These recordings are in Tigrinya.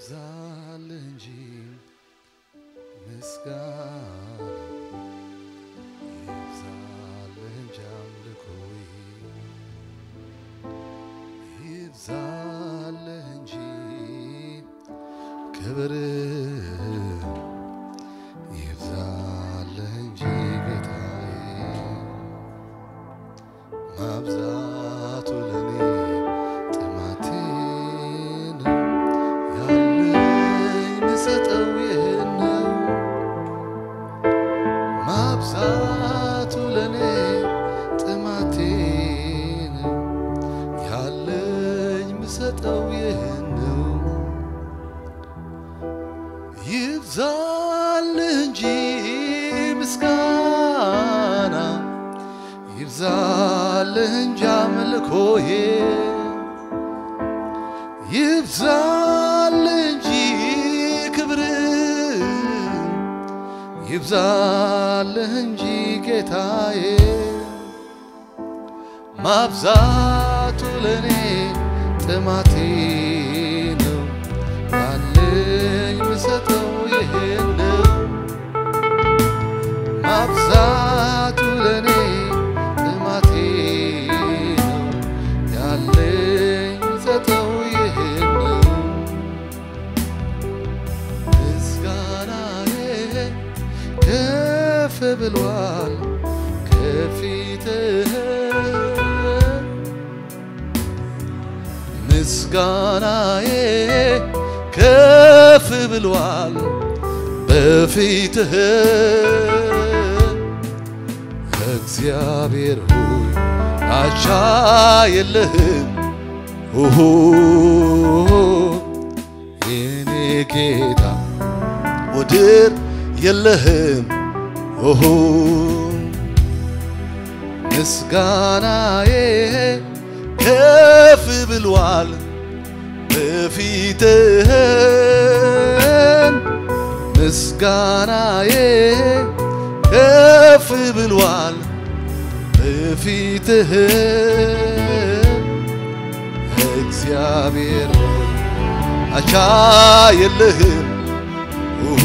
ይብዛልህ እንጂ ምስጋና፣ ይብዛልህ እንጂ አምልኮዬ፣ ይብዛልህ እንጂ ክብር፣ ይብዛልህ እንጂ ጌታዬ። ማብዛቱ ለኔ ጥማቴ ነው፣ ያለኝ ምሰጠው ይህን ነው። ማብዛቱ ለኔ ጥማቴ ነው፣ ያለኝ ምሰጠው ይህን ነው። ይብዛል እንጂ ምስጋና፣ ይብዛል እንጂ አምልኮዬ፣ ይብዛል እንጂ ክብር፣ ይብዛል እንጂ ጌታዬ። ማብዛቱ ለኔ ጥማቴ ነው፣ ያለኝ ምሰጠው ይሄን ነው። ማብዛቱ ለኔ ጥማቴ ነው፣ ያለኝ ምሰጠው ይሄን ነው። ምስጋናዬ ከፍ ብሏል ከፊትህ፣ ምስጋናዬ ከፍ ብሏል በፊትህ። እግዚአብሔር ሆይ አቻ የለህም፣ ኡሁ፣ የኔ ጌታ ወደር የለህም። ኦሆ ምስጋናዬ ከፍ ብሏል በፊትህን፣ ምስጋናዬ ከፍ ብሏል በፊትህ። እግዚአብሔር ሆይ አቻ የለህም፣ ኡሁ፣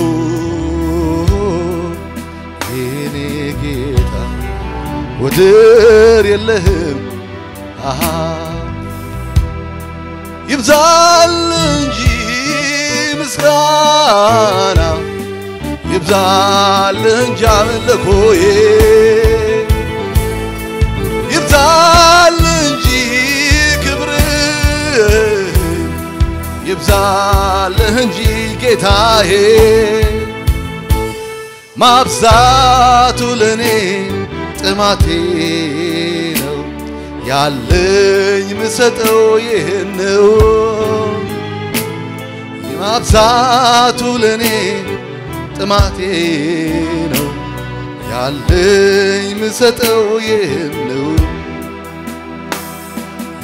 የኔ ጌታ ወደር የለህም። አሃ ይብዛል እንጂ ምስጋና፣ ይብዛል እንጂ አምልኮዬ፣ ይብዛል እንጂ ክብር፣ ይብዛል እንጂ ጌታዬ። ማብዛቱ ለኔ ጥማቴ ነው፣ ያለኝ ምሰጠው ይህን ነው። ማብዛቱ ለኔ ጥማቴ ነው፣ ያለኝ ምሰጠው ይህን ነው።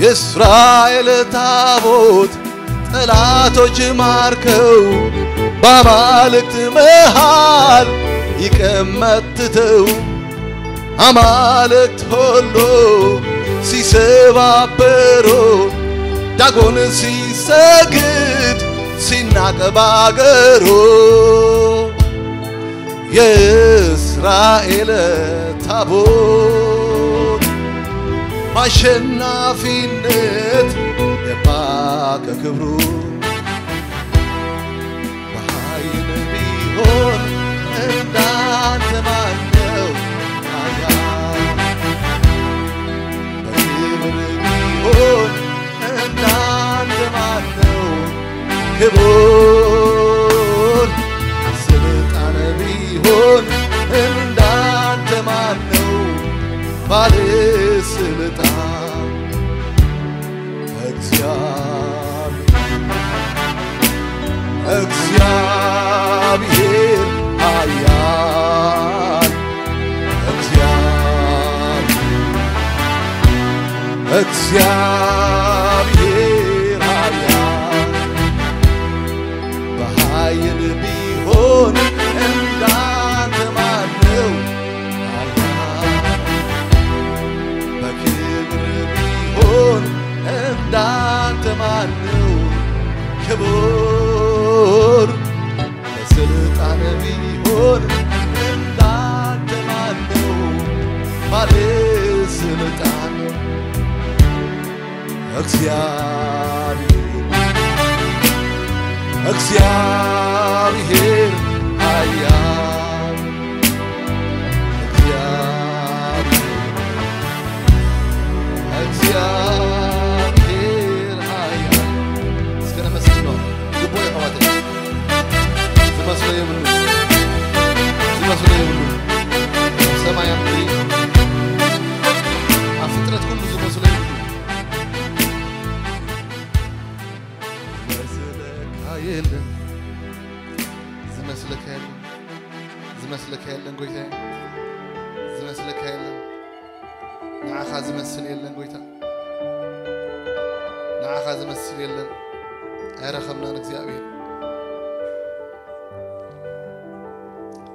የእስራኤል ታቦት ጠላቶች ማርከው በአማልክት መሃል ይቀመጥተው፣ አማልክት ሁሉ ሲሰባበሩ፣ ዳጎን ሲሰግድ ሲናቅ ባገሩ። የእስራኤል ታቦት በአሸናፊነት ገባ ከክብሩ። በኃይል ቢሆን እንዳንተ ማነው ኃያል? በክብር ቢሆን እንዳንተ ማነው ክቡር? ስልጣን ቢሆን እንዳንተ ማነው ባለ ስልጣን? እግዚአብሔር፣ እግዚአብሔር ኃያል፣ እግዚአብሔር፣ እግዚአብሔር ኃያል። በኃይል ቢሆን እንዳንተ ማነው ኃያል? በክብር ቢሆን እንዳንተ ማነው ክቡር? ቢሆን እንዳተማነው ባለስልጣን እግዚኣብሔር፣ እግዚኣብሔር ኃያል፣ እግዚኣብሔር፣ እግዚኣብሔር ኃያል። እስከ ነመስግኖ። ግቡእ የሕዋተይ። ዝመስሎ የብሉ። ዝመስሎ የብሉ። ኣብ ሰማይ ኣብ ምድሪ፣ ኣብ ፍጥረት ኩሉ ዝመስሎ የብሉ። ዝመስለካ የለን። ዝመስለካ የለን። ዝመስለካ የለን ጎይታዬ። ዝመስለካ የለን። ንዓኻ ዝመስል የለን ጎይታ። ንዓኻ ዝመስል የለን። ኣይረኸብናን እግዚኣብሔር።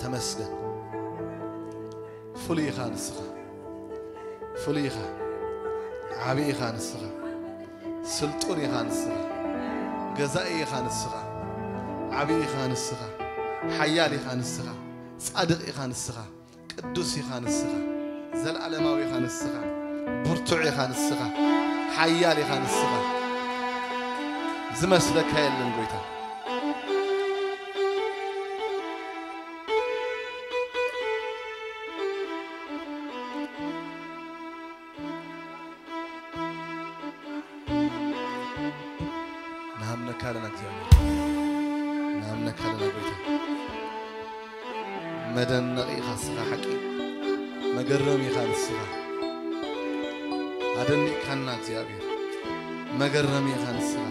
ተመስገን። ፍሉይ ኢኻ ንስኻ። ፍሉይ ኢኻ። ዓቢ ኢኻ ንስኻ። ስልጡን ኢኻ ንስኻ። ገዛኢ ኢኻ ንስኻ። ዓቢ ኢኻ ንስኻ። ሓያል ኢኻ ንስኻ። ጻድቕ ኢኻ ንስኻ። ቅዱስ ኢኻ ንስኻ። ዘለዓለማዊ ኢኻ ንስኻ። ብርቱዕ ኢኻ ንስኻ። ሓያል ኢኻ ንስኻ። ዝመስለካ የለን ጎይታ። ንሃምነካ ኣለና እግዚኣብሔር። ንሃምነካ ኣለና ጎይታ። መደነቒ ኢኻ ንስኻ ሓቂ። መገረሚ ኢኻ ንስኻ። ኣደኒቕካና እግዚኣብሔር። መገረሚ ኢኻ ንስኻ።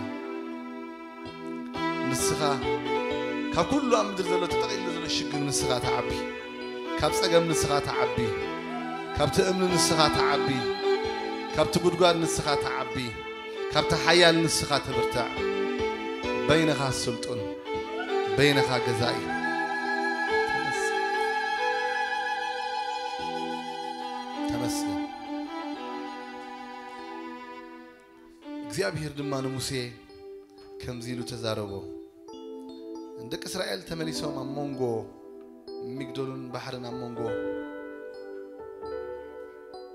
ንስኻ ካብ ኩሉ ኣብ ምድሪ ዘሎ ተጠቕሊሉ ዘሎ ሽግር ንስኻ ትዓቢ። ካብ ጸገም ንስኻ ትዓቢ። ካብቲ እምኒ ንስኻ ትዓቢ። ካብቲ ጉድጓድ ንስኻ ትዓቢ። ካብቲ ሓያል ንስኻ ትብርትዕ። በይንኻ ስልጡን፣ በይንኻ ገዛኢ። ተመስገን። እግዚኣብሔር ድማ ንሙሴ ከምዚ ኢሉ ተዛረቦ። ንደቂ እስራኤል ተመሊሶም ኣብ መንጎ ሚግዶልን ባሕርን ኣብ መንጎ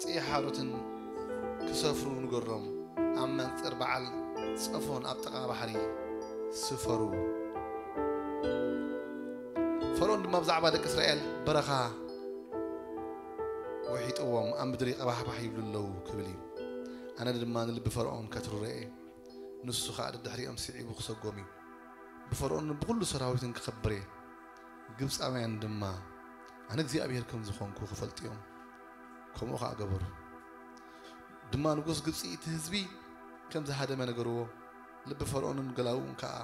ጽየ ሓሮትን ክሰፍሩ ንገሮም። ኣብ መንጽር በዓል ጸፎን ኣብ ጥቓ ባሕሪ ስፈሩ። ፈርኦን ድማ ብዛዕባ ደቂ እስራኤል በረኻ ውሒጥዎም፣ ኣብ ምድሪ ቀባሕባሕ ይብሉ ኣለዉ ክብል እዩ። ኣነ ድማ ንልቢ ፈርኦን ከትርሮ እየ። ንሱ ኸኣ ደድሕሪኦም ስዒቡ ክሰጎም እዩ። ብፈርኦንን ብኹሉ ሰራዊትን ክኸብር እየ። ግብጻውያን ድማ ኣነ እግዚኣብሄር ከም ዝኾንኩ ክፈልጡ እዮም። ከምኡ ኸኣ ገበሩ። ድማ ንጉስ ግብጺ እቲ ህዝቢ ከም ዝሃደመ ነገርዎ። ልቢ ፈርኦንን ገላዉን ከኣ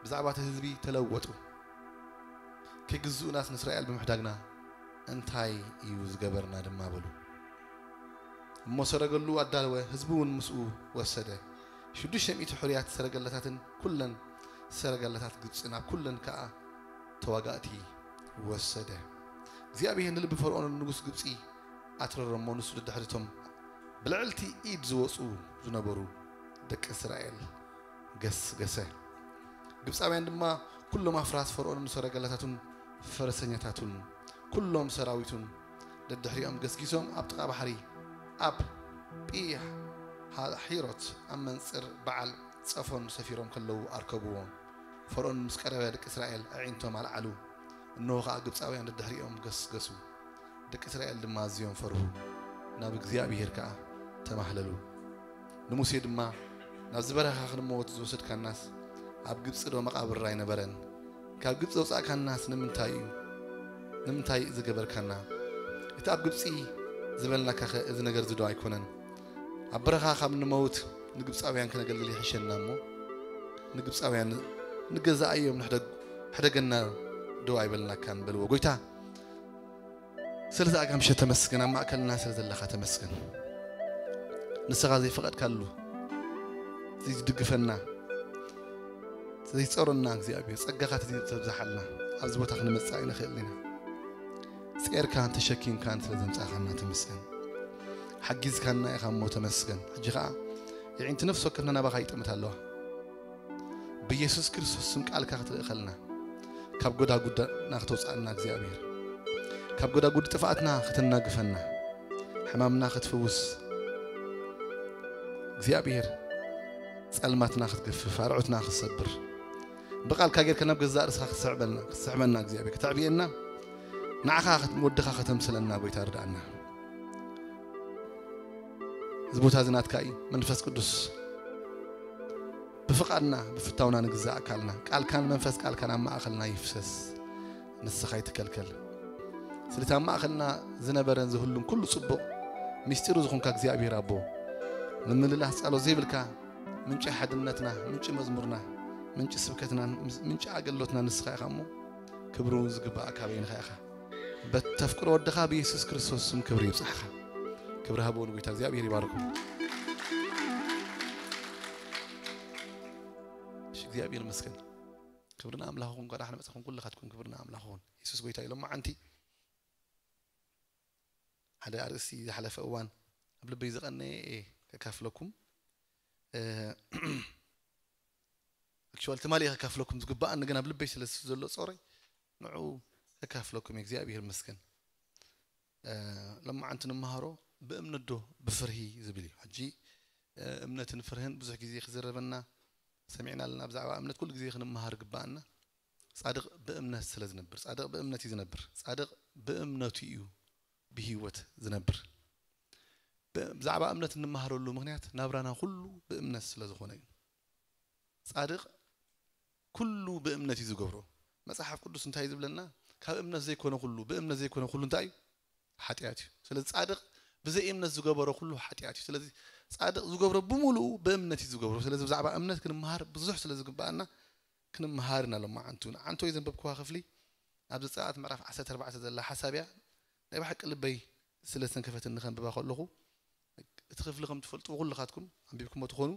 ብዛዕባ እቲ ህዝቢ ተለወጡ። ከይግዝኡናስ ንእስራኤል ብምሕዳግና እንታይ እዩ ዝገበርና ድማ በሉ። እሞ ሰረገሉ ኣዳለወ፣ ህዝቢ እውን ምስኡ ወሰደ። ሽዱሽተ ሚእቲ ሕሩያት ሰረገላታትን ኩለን ሰረገላታት ግብጺ ናብ ኩለን ከኣ ተዋጋእቲ ወሰደ። እግዚኣብሔር ንልቢ ፈርኦንን ንጉስ ግብጺ ኣትረረ እሞ ንሱ ደድሕሪቶም ብልዕልቲ ኢድ ዝወጹ ዝነበሩ ደቂ እስራኤል ገስገሰ። ግብጻውያን ድማ ኩሎም ኣፍራስ ፈርኦንን ሰረገላታቱን ፈረሰኛታቱን ኩሎም ሰራዊቱን ደድሕሪኦም ገስጊሶም ኣብ ጥቓ ባሕሪ ኣብ ጲ ሓ-፣ ሒሮት ኣብ መንጽር በዓል ጸፎን ሰፊሮም ከለዉ ኣርከብዎም። ፈርኦን ምስ ቀረበ ደቂ እስራኤል ኣዒንቶም ኣልዓሉ። እንሆ ኸኣ ግብጻውያን ደድሕሪኦም ገስገሱ። ደቂ እስራኤል ድማ ኣዝዮም ፈርሁ፣ ናብ እግዚኣብሄር ከኣ ተማህለሉ። ንሙሴ ድማ፣ ናብዚ በረኻ ክንመወት ዝወሰድካናስ፣ ኣብ ግብጺ ዶ መቓብር ኣይነበረን? ካብ ግብጺ ዘውጻእካናስ ንምንታይ እዩ? ንምንታይ ዝገበርካና? እቲ ኣብ ግብጺ ዝበልናካኸ እዚ ነገር እዚ ዶ ኣይኮነን? ኣብ በረኻ ካብ ንመውት ንግብጻውያን ከነገልግል ይሕሸና እሞ፣ ንግብጻውያን ንገዛኣዮም ንሕደግ-፣ ሕደገና ዶ ኣይበልናካን? በልዎ። ጎይታ፣ ስለዚ ኣጋምሸ ተመስገን፣ ኣብ ማእከልና ስለ ዘለኻ ተመስገን። ንስኻ ዘይፈቐድካሉ፣ ዘይትድግፈና፣ ዘይትጸሮና እግዚኣብሔር፣ ጸጋኻ ተዘይተብዝሓልና፣ ኣብዚ ቦታ ክንመጽእ ኣይንኽእልን ኢና። ጼርካን ተሸኪምካን ስለ ዘምጻእካና ተመስገን። ሓጊዝካና ኢኻ እሞ ተመስገን። ሕጂ ኸኣ የዒንቲ ነፍሲ ወከፍና ናባኻ ይጥምት ኣለዋ። ብየሱስ ክርስቶስ ስም ቃልካ ክትልእኸልና፣ ካብ ጎዳጉድና ከተውፅኣና እግዚኣብሔር፣ ካብ ጎዳጉድ ጥፍኣትና ከተናግፈና፣ ሕማምና ክትፍውስ እግዚኣብሔር፣ ጸልማትና ክትገፍፍ፣ ኣርዑትና ክትሰብር፣ ብቓልካ ጌርካ ናብ ገዛእ ርእስኻ ክትስዕበልና ክትስሕበና እግዚኣብሔር፣ ከተዕብየና፣ ንዓኻ ወድኻ ከተምስለና ጎይታ ርድኣና። እዚ ቦታ እዚ ናትካ እዩ። መንፈስ ቅዱስ ብፍቓድና ብፍታውና ንግዛእ ኣካልና፣ ቃልካን መንፈስ ቃልካን ኣብ ማእኸልና ይፍሰስ። ንስኻ ይትከልከል። ስለቲ ኣብ ማእኸልና ዝነበረን ዝህሉን ኩሉ ጽቡቕ ምስጢሩ ዝኾንካ እግዚኣብሔር ኣቦ፣ ምምልላስ ጸሎት ዘይብልካ ምንጪ ሓድነትና፣ ምንጪ መዝሙርና፣ ምንጪ ስብከትና፣ ምንጪ ኣገልግሎትና ንስኻ ኢኻ እሞ፣ ክብሩ ዝግባእ ካበይንኻ ኢኻ። በተፍቅሮ ወድኻ ብየሱስ ክርስቶስ ስም ክብሪ ይብጻሕኻ። ክብሪ ሃብዎ ንጎይታ እግዚኣብሔር ይባርኩም። እሺ እግዚኣብሔር ይመስገን። ክብርና ኣምላኽ ይኹን። እንኳን ደሓን መጻኹም ኩልኻትኩም። ክብርና ኣምላኽ ይኹን። የሱስ ጎይታ እዩ። ሎማዓንቲ ሓደ ኣርእስቲ ዝሓለፈ እዋን ኣብ ልበይ ዝቐነየ እየ ከካፍለኩም። ኣክቹዋሊ ትማሊ እየ ከካፍለኩም ዝግባኣኒ፣ ግን ኣብ ልበይ ስለ ዘሎ ጾረይ ንዑ ከካፍለኩም እየ። እግዚኣብሔር ይመስገን። ሎማዓንቲ ንመሃሮ ብእምነት ዶ ብፍርሂ ዝብል እዩ። ሕጂ እምነትን ፍርህን ብዙሕ ግዜ ክዝረበና ሰሚዕና ኣለና። ብዛዕባ እምነት ኩሉ ግዜ ክንመሃር ግባኣና። ጻድቕ ብእምነት ስለ ዝነብር፣ ጻድቕ ብእምነት እዩ ዝነብር። ጻድቕ ብእምነቱ እዩ ብህይወት ዝነብር። ብ-፣ ብዛዕባ እምነት እንመሃረሉ ምኽንያት ናብራና ኩሉ ብእምነት ስለ ዝኾነ እዩ። ጻድቕ ኩሉ ብእምነት እዩ ዝገብሮ። መጽሓፍ ቅዱስ እንታይ እዩ ዝብለና? ካብ እምነት ዘይኮነ ኩሉ፣ ብእምነት ዘይኮነ ኩሉ እንታይ እዩ? ሓጢኣት እዩ። ስለዚ ጻድቕ ብዘይ እምነት ዝገበሮ ኩሉ ሓጢኣት እዩ። ስለዚ ጻድቕ ዝገብሮ ብምሉኡ ብእምነት እዩ ዝገብሮ። ስለዚ ብዛዕባ እምነት ክንመሃር ብዙሕ ስለ ዝግባኣና ክንመሃር ኢና። ሎማዓንቲ ንዓንቶ እዩ ዘንበብክዋ ክፍሊ ኣብ ዘጸኣት ምዕራፍ ዓሰርተ ኣርባዕተ ዘላ ሓሳብ እያ። ናይ ብሓቂ ልበይ ስለ ዝተንከፈትኒ ከንብባ ከለኹ፣ እቲ ክፍሊ ከም ትፈልጥዎ ኩልኻትኩም ኣንቢብኩሞ ትኾኑ፣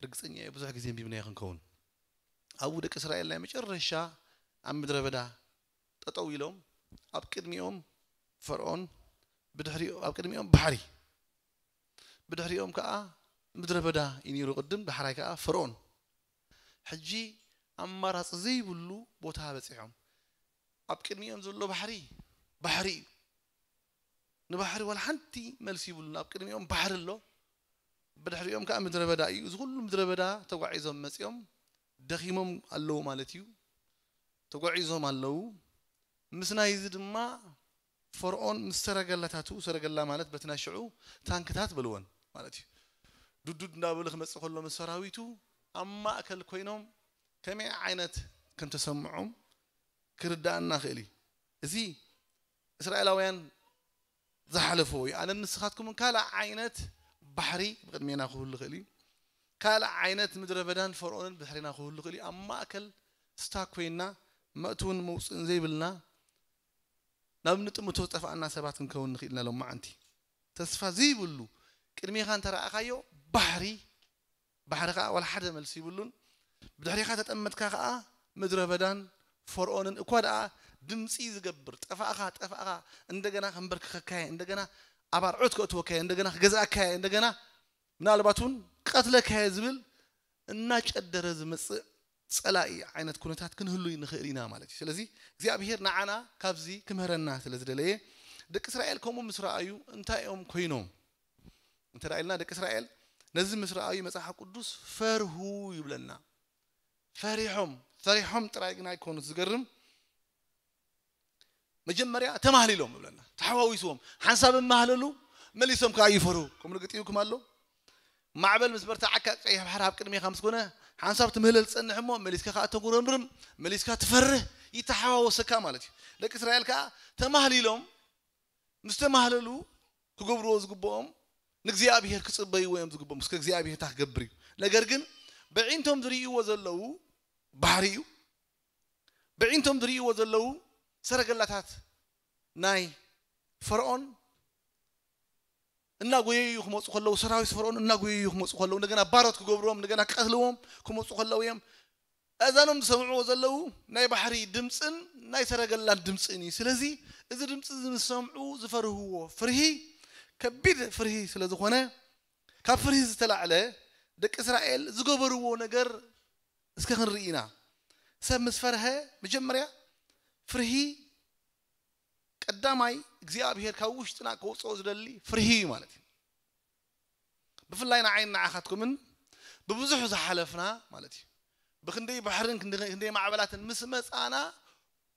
ርግጸኛ እየ ብዙሕ ግዜ ኣንቢብናዮ ክንከውን። ኣብኡ ደቂ እስራኤል ናይ መጨረሻ ኣብ ምድረ በዳ ጠጠው ኢሎም፣ ኣብ ቅድሚኦም ፈርዖን፣ ብድሕሪኦ-፣ ኣብ ቅድሚኦም ባሕሪ፣ ብድሕሪኦም ከኣ ምድረ በዳ እዩ ነይሩ ቅድም፣ ዳሕራይ ከኣ ፈርዖን። ሕጂ ኣማራጺ ዘይብሉ ቦታ በጺሖም። ኣብ ቅድሚኦም ዘሎ ባሕሪ፣ ባሕሪ እዩ። ንባሕሪ ዋላ ሓንቲ መልሲ ይብሉን። ኣብ ቅድሚኦም ባሕሪ ኣሎ፣ ብድሕሪኦም ከኣ ምድረ በዳ እዩ። እዚ ኩሉ ምድረ በዳ ተጓዒዞም መጺኦም፣ ደኺሞም ኣለዉ ማለት እዩ። ተጓዒዞም ኣለዉ። ምስ ናይዚ ድማ ፈርዖን ምስ ሰረገላታቱ፣ ሰረገላ ማለት በቲ ናይ ሽዑ ታንክታት በልወን ማለት እዩ። ዱዱድ እንዳበለ ክመጽእ ከሎ ምስ ሰራዊቱ ኣብ ማእከል ኮይኖም ከመይ ዓይነት ከም ተሰምዖም ክርዳኣና ክእል እዩ። እዚ እስራኤላውያን ዝሓለፍዎ እዩ። ኣነን ንስኻትኩምን ካልእ ዓይነት ባሕሪ ብቕድሜና ክህሉ ይኽእል እዩ። ካልእ ዓይነት ምድረ በዳን ፈርዖንን ብድሕሬና ክህሉ ይኽእል እዩ። ኣብ ማእከል ስታክ ኮይንና መእትውን መውፅእን ዘይብልና ናብ ንጥምቶ ዝጠፋእና ሰባት ክንከውን ንኽእል ኢና። ሎማዓንቲ ተስፋ ዘይብሉ ቅድሜኻ እንተረኣኻዮ ባሕሪ፣ ባሕሪ ከዓ ዋላ ሓደ መልሲ ይብሉን። ብድሕሬኻ ተጠመትካ ከዓ ምድረ በዳን ፈርዖንን እኳ ደኣ ድምፂ ዝገብር፣ ጠፋእኻ፣ ጠፋእኻ፣ እንደገና ከንበርክኸካየ፣ እንደገና ኣብ ኣርዑት ከእትወካየ፣ እንደገና ክገዝኣካየ፣ እንደገና ምናልባት እውን ቀትለካየ ዝብል እናጨደረ ዝመፅእ ፀላኢ ዓይነት ኩነታት ክንህሉ ንኽእል ኢና ማለት እዩ። ስለዚ እግዚኣብሄር ንዓና ካብዚ ክምህረና ስለ ዝደለየ፣ ደቂ እስራኤል ከምኡ ምስ ረኣዩ እንታይ እዮም ኮይኖም እንተ ኢልና፣ ደቂ እስራኤል ነዚ ምስ ረኣዩ መጽሓፍ ቅዱስ ፈርሁ ይብለና። ፈሪሖም፣ ፈሪሖም ጥራይ ግን ኣይኮኑን። ዝገርም፣ መጀመርያ ተማህሊሎም ይብለና፣ ተሓዋዊስዎም። ሓንሳብ እማህለሉ፣ መሊሶም ከኣ ይፈርሁ። ከምኡ ገጢሙኩም ኣሎ? ማዕበል ምስ በርትዓካ፣ ቀይሕ ባሕሪ ኣብ ቅድሜኻ ምስ ኮነ፣ ሓንሳብ ትምህለል ትጸንሕ እሞ፣ መሊስካ ከኣ ተጉረምርም፣ መሊስካ ትፈርህ፣ ይተሓዋወሰካ ማለት እዩ። ደቂ እስራኤል ከኣ ተማህሊሎም፣ ምስ ተማህለሉ፣ ክገብርዎ ዝግብኦም ንእግዚኣብሄር ክጽበይዎ እዮም ዝግብኦም። እስከ እግዚኣብሄር እንታይ ክገብር እዩ? ነገር ግን ብዒንቶም ዝርእይዎ ዘለዉ ባሕሪ እዩ። ብዒንቶም ዝርእይዎ ዘለዉ ሰረገላታት ናይ ፈርዖን እናጎየዩ ክመጹ ከለዉ፣ ሰራዊት ፈርዖን እናጎየዩ ክመጹ ከለዉ፣ እንደገና ባሮት ክገብርዎም፣ እንደገና ክቀትልዎም ክመጹ ከለዉ እዮም። ኣእዛኖም ዝሰምዕዎ ዘለዉ ናይ ባሕሪ ድምጽን ናይ ሰረገላን ድምጽን እዩ። ስለዚ እዚ ድምጺ እዚ ምስ ሰምዑ ዝፈርህዎ ፍርሂ ከቢድ ፍርሂ ስለ ዝኾነ፣ ካብ ፍርሂ ዝተላዕለ ደቂ እስራኤል ዝገበርዎ ነገር እስከ ክንርኢ ኢና። ሰብ ምስ ፈርሀ፣ መጀመርያ ፍርሂ ቀዳማይ እግዚኣብሔር ካብ ውሽጥና ከውፅኦ ዝደሊ ፍርሂ እዩ ማለት እዩ። ብፍላይ ንዓይን ንዓኻትኩምን ብብዙሕ ዝሓለፍና ማለት እዩ። ብክንደይ ባሕርን ክንደይ ማዕበላትን ምስ መፃና፣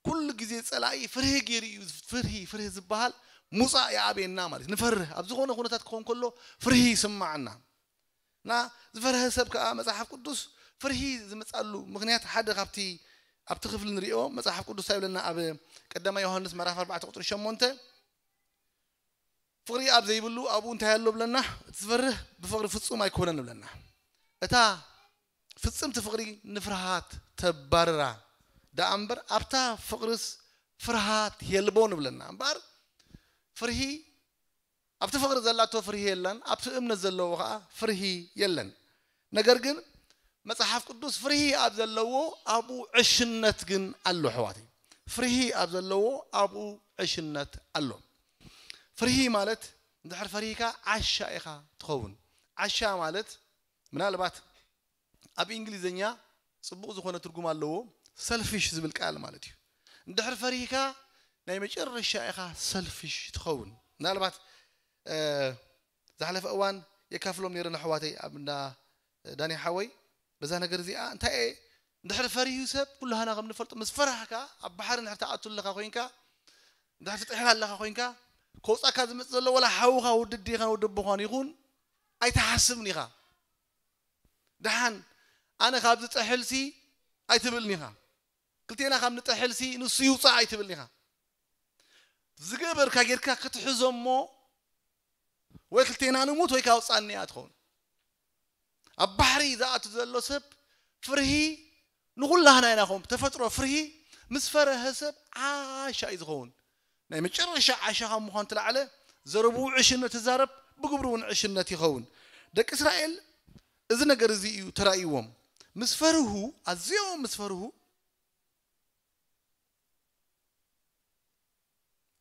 ኩሉ ግዜ ፀላኢ ፍርሂ ገይሩ እዩ። ፍርሂ ፍርሂ ዝበሃል ሙፃእ ይኣብየና ማለት እዩ። ንፈርህ፣ ኣብ ዝኾነ ኩነታት ክኸውን ከሎ ፍርሂ ይስማዓና። እና ዝፈርሀ ሰብ ከዓ መፅሓፍ ቅዱስ ፍርሂ ዝመፃሉ ምክንያት ሓደ ካብቲ ኣብቲ ክፍሊ ንሪኦ መፅሓፍ ቅዱስ እንታይ ይብለና? ኣብ ቀዳማይ ዮሃንስ ምዕራፍ ኣርባዕተ ቁፅሪ ሸሞንተ፣ ፍቕሪ ኣብ ዘይብሉ ኣብኡ እንታይ ኣሎ ብለና? እቲ ዝፈርህ ብፍቕሪ ፍጹም ኣይኮነን ብለና። እታ ፍጽምቲ ፍቕሪ ንፍርሃት ተባርራ ደኣ እምበር ኣብታ ፍቕርስ ፍርሃት የልቦን ብለና። እምበኣር ፍርሂ ኣብቲ ፍቕሪ ዘላቶ ፍርሂ የለን፣ ኣብቲ እምነት ዘለዎ ከዓ ፍርሂ የለን። ነገር ግን መጽሓፍ ቅዱስ ፍርሂ ኣብ ዘለዎ ኣብኡ ዕሽነት ግን ኣሎ ኣሕዋተይ። ፍርሂ ኣብ ዘለዎ ኣብኡ ዕሽነት ኣሎ። ፍርሂ ማለት እንድሕር ፈሪህካ ዓሻ ኢኻ ትኸውን። ዓሻ ማለት ምናልባት ኣብ እንግሊዝኛ ጽቡቕ ዝኾነ ትርጉም ኣለዎ። ሰልፊሽ ዝብል ቃል ማለት እዩ። እንድሕር ፈሪህካ ናይ መጨረሻ ኢኻ ሰልፊሽ ትኸውን። ምናልባት ዝሓለፈ እዋን የካፍሎም ነይረ ንኣሕዋተይ ኣብ እንዳ ዳኒ ሓወይ በዛ ነገር እዚኣ። እንታይ እየ እንድሕር ፈሪሁ ሰብ ኩላህና ከም ንፈልጦ ምስ ፈራህካ ኣብ ባሕሪ እንድሕር ትኣቱ ኣለኻ ኮይንካ እንድሕር ትጥሕል ኣለኻ ኮይንካ ከውፃካ ዝመፅእ ዘሎ ወላ ሓውኻ ወዲ ኣዴኻን ወዲ ኣቦኻን ይኹን ኣይትሓስብን ኢኻ። ደሓን ኣነ ካብ ዝጥሕልሲ ኣይትብልን ኢኻ። ክልቴና ካብ ንጥሕልሲ ንሱ ይውፃእ ኣይትብልን ኢኻ። ዝገበርካ ጌርካ ክትሕዞ እሞ ወይ ክልቴና ንሙት ወይ ካውፃኒ እያ ትኸውን። ኣብ ባሕሪ ዝኣቱ ዘሎ ሰብ ፍርሂ ንኹላህና ኢና ኾም ተፈጥሮ ፍርሂ ምስ ፈረሀ ሰብ ዓሻ እዩ ዝኸውን። ናይ መጨረሻ ዓሻ ካብ ምዃን ትላዕለ ዘረብኡ ዕሽነት ትዛረብ ብግብሩ እውን ዕሽነት ይኸውን። ደቂ እስራኤል እዚ ነገር እዚ እዩ ተራእይዎም። ምስ ፈርሁ ኣዝዮም ምስ ፈርሁ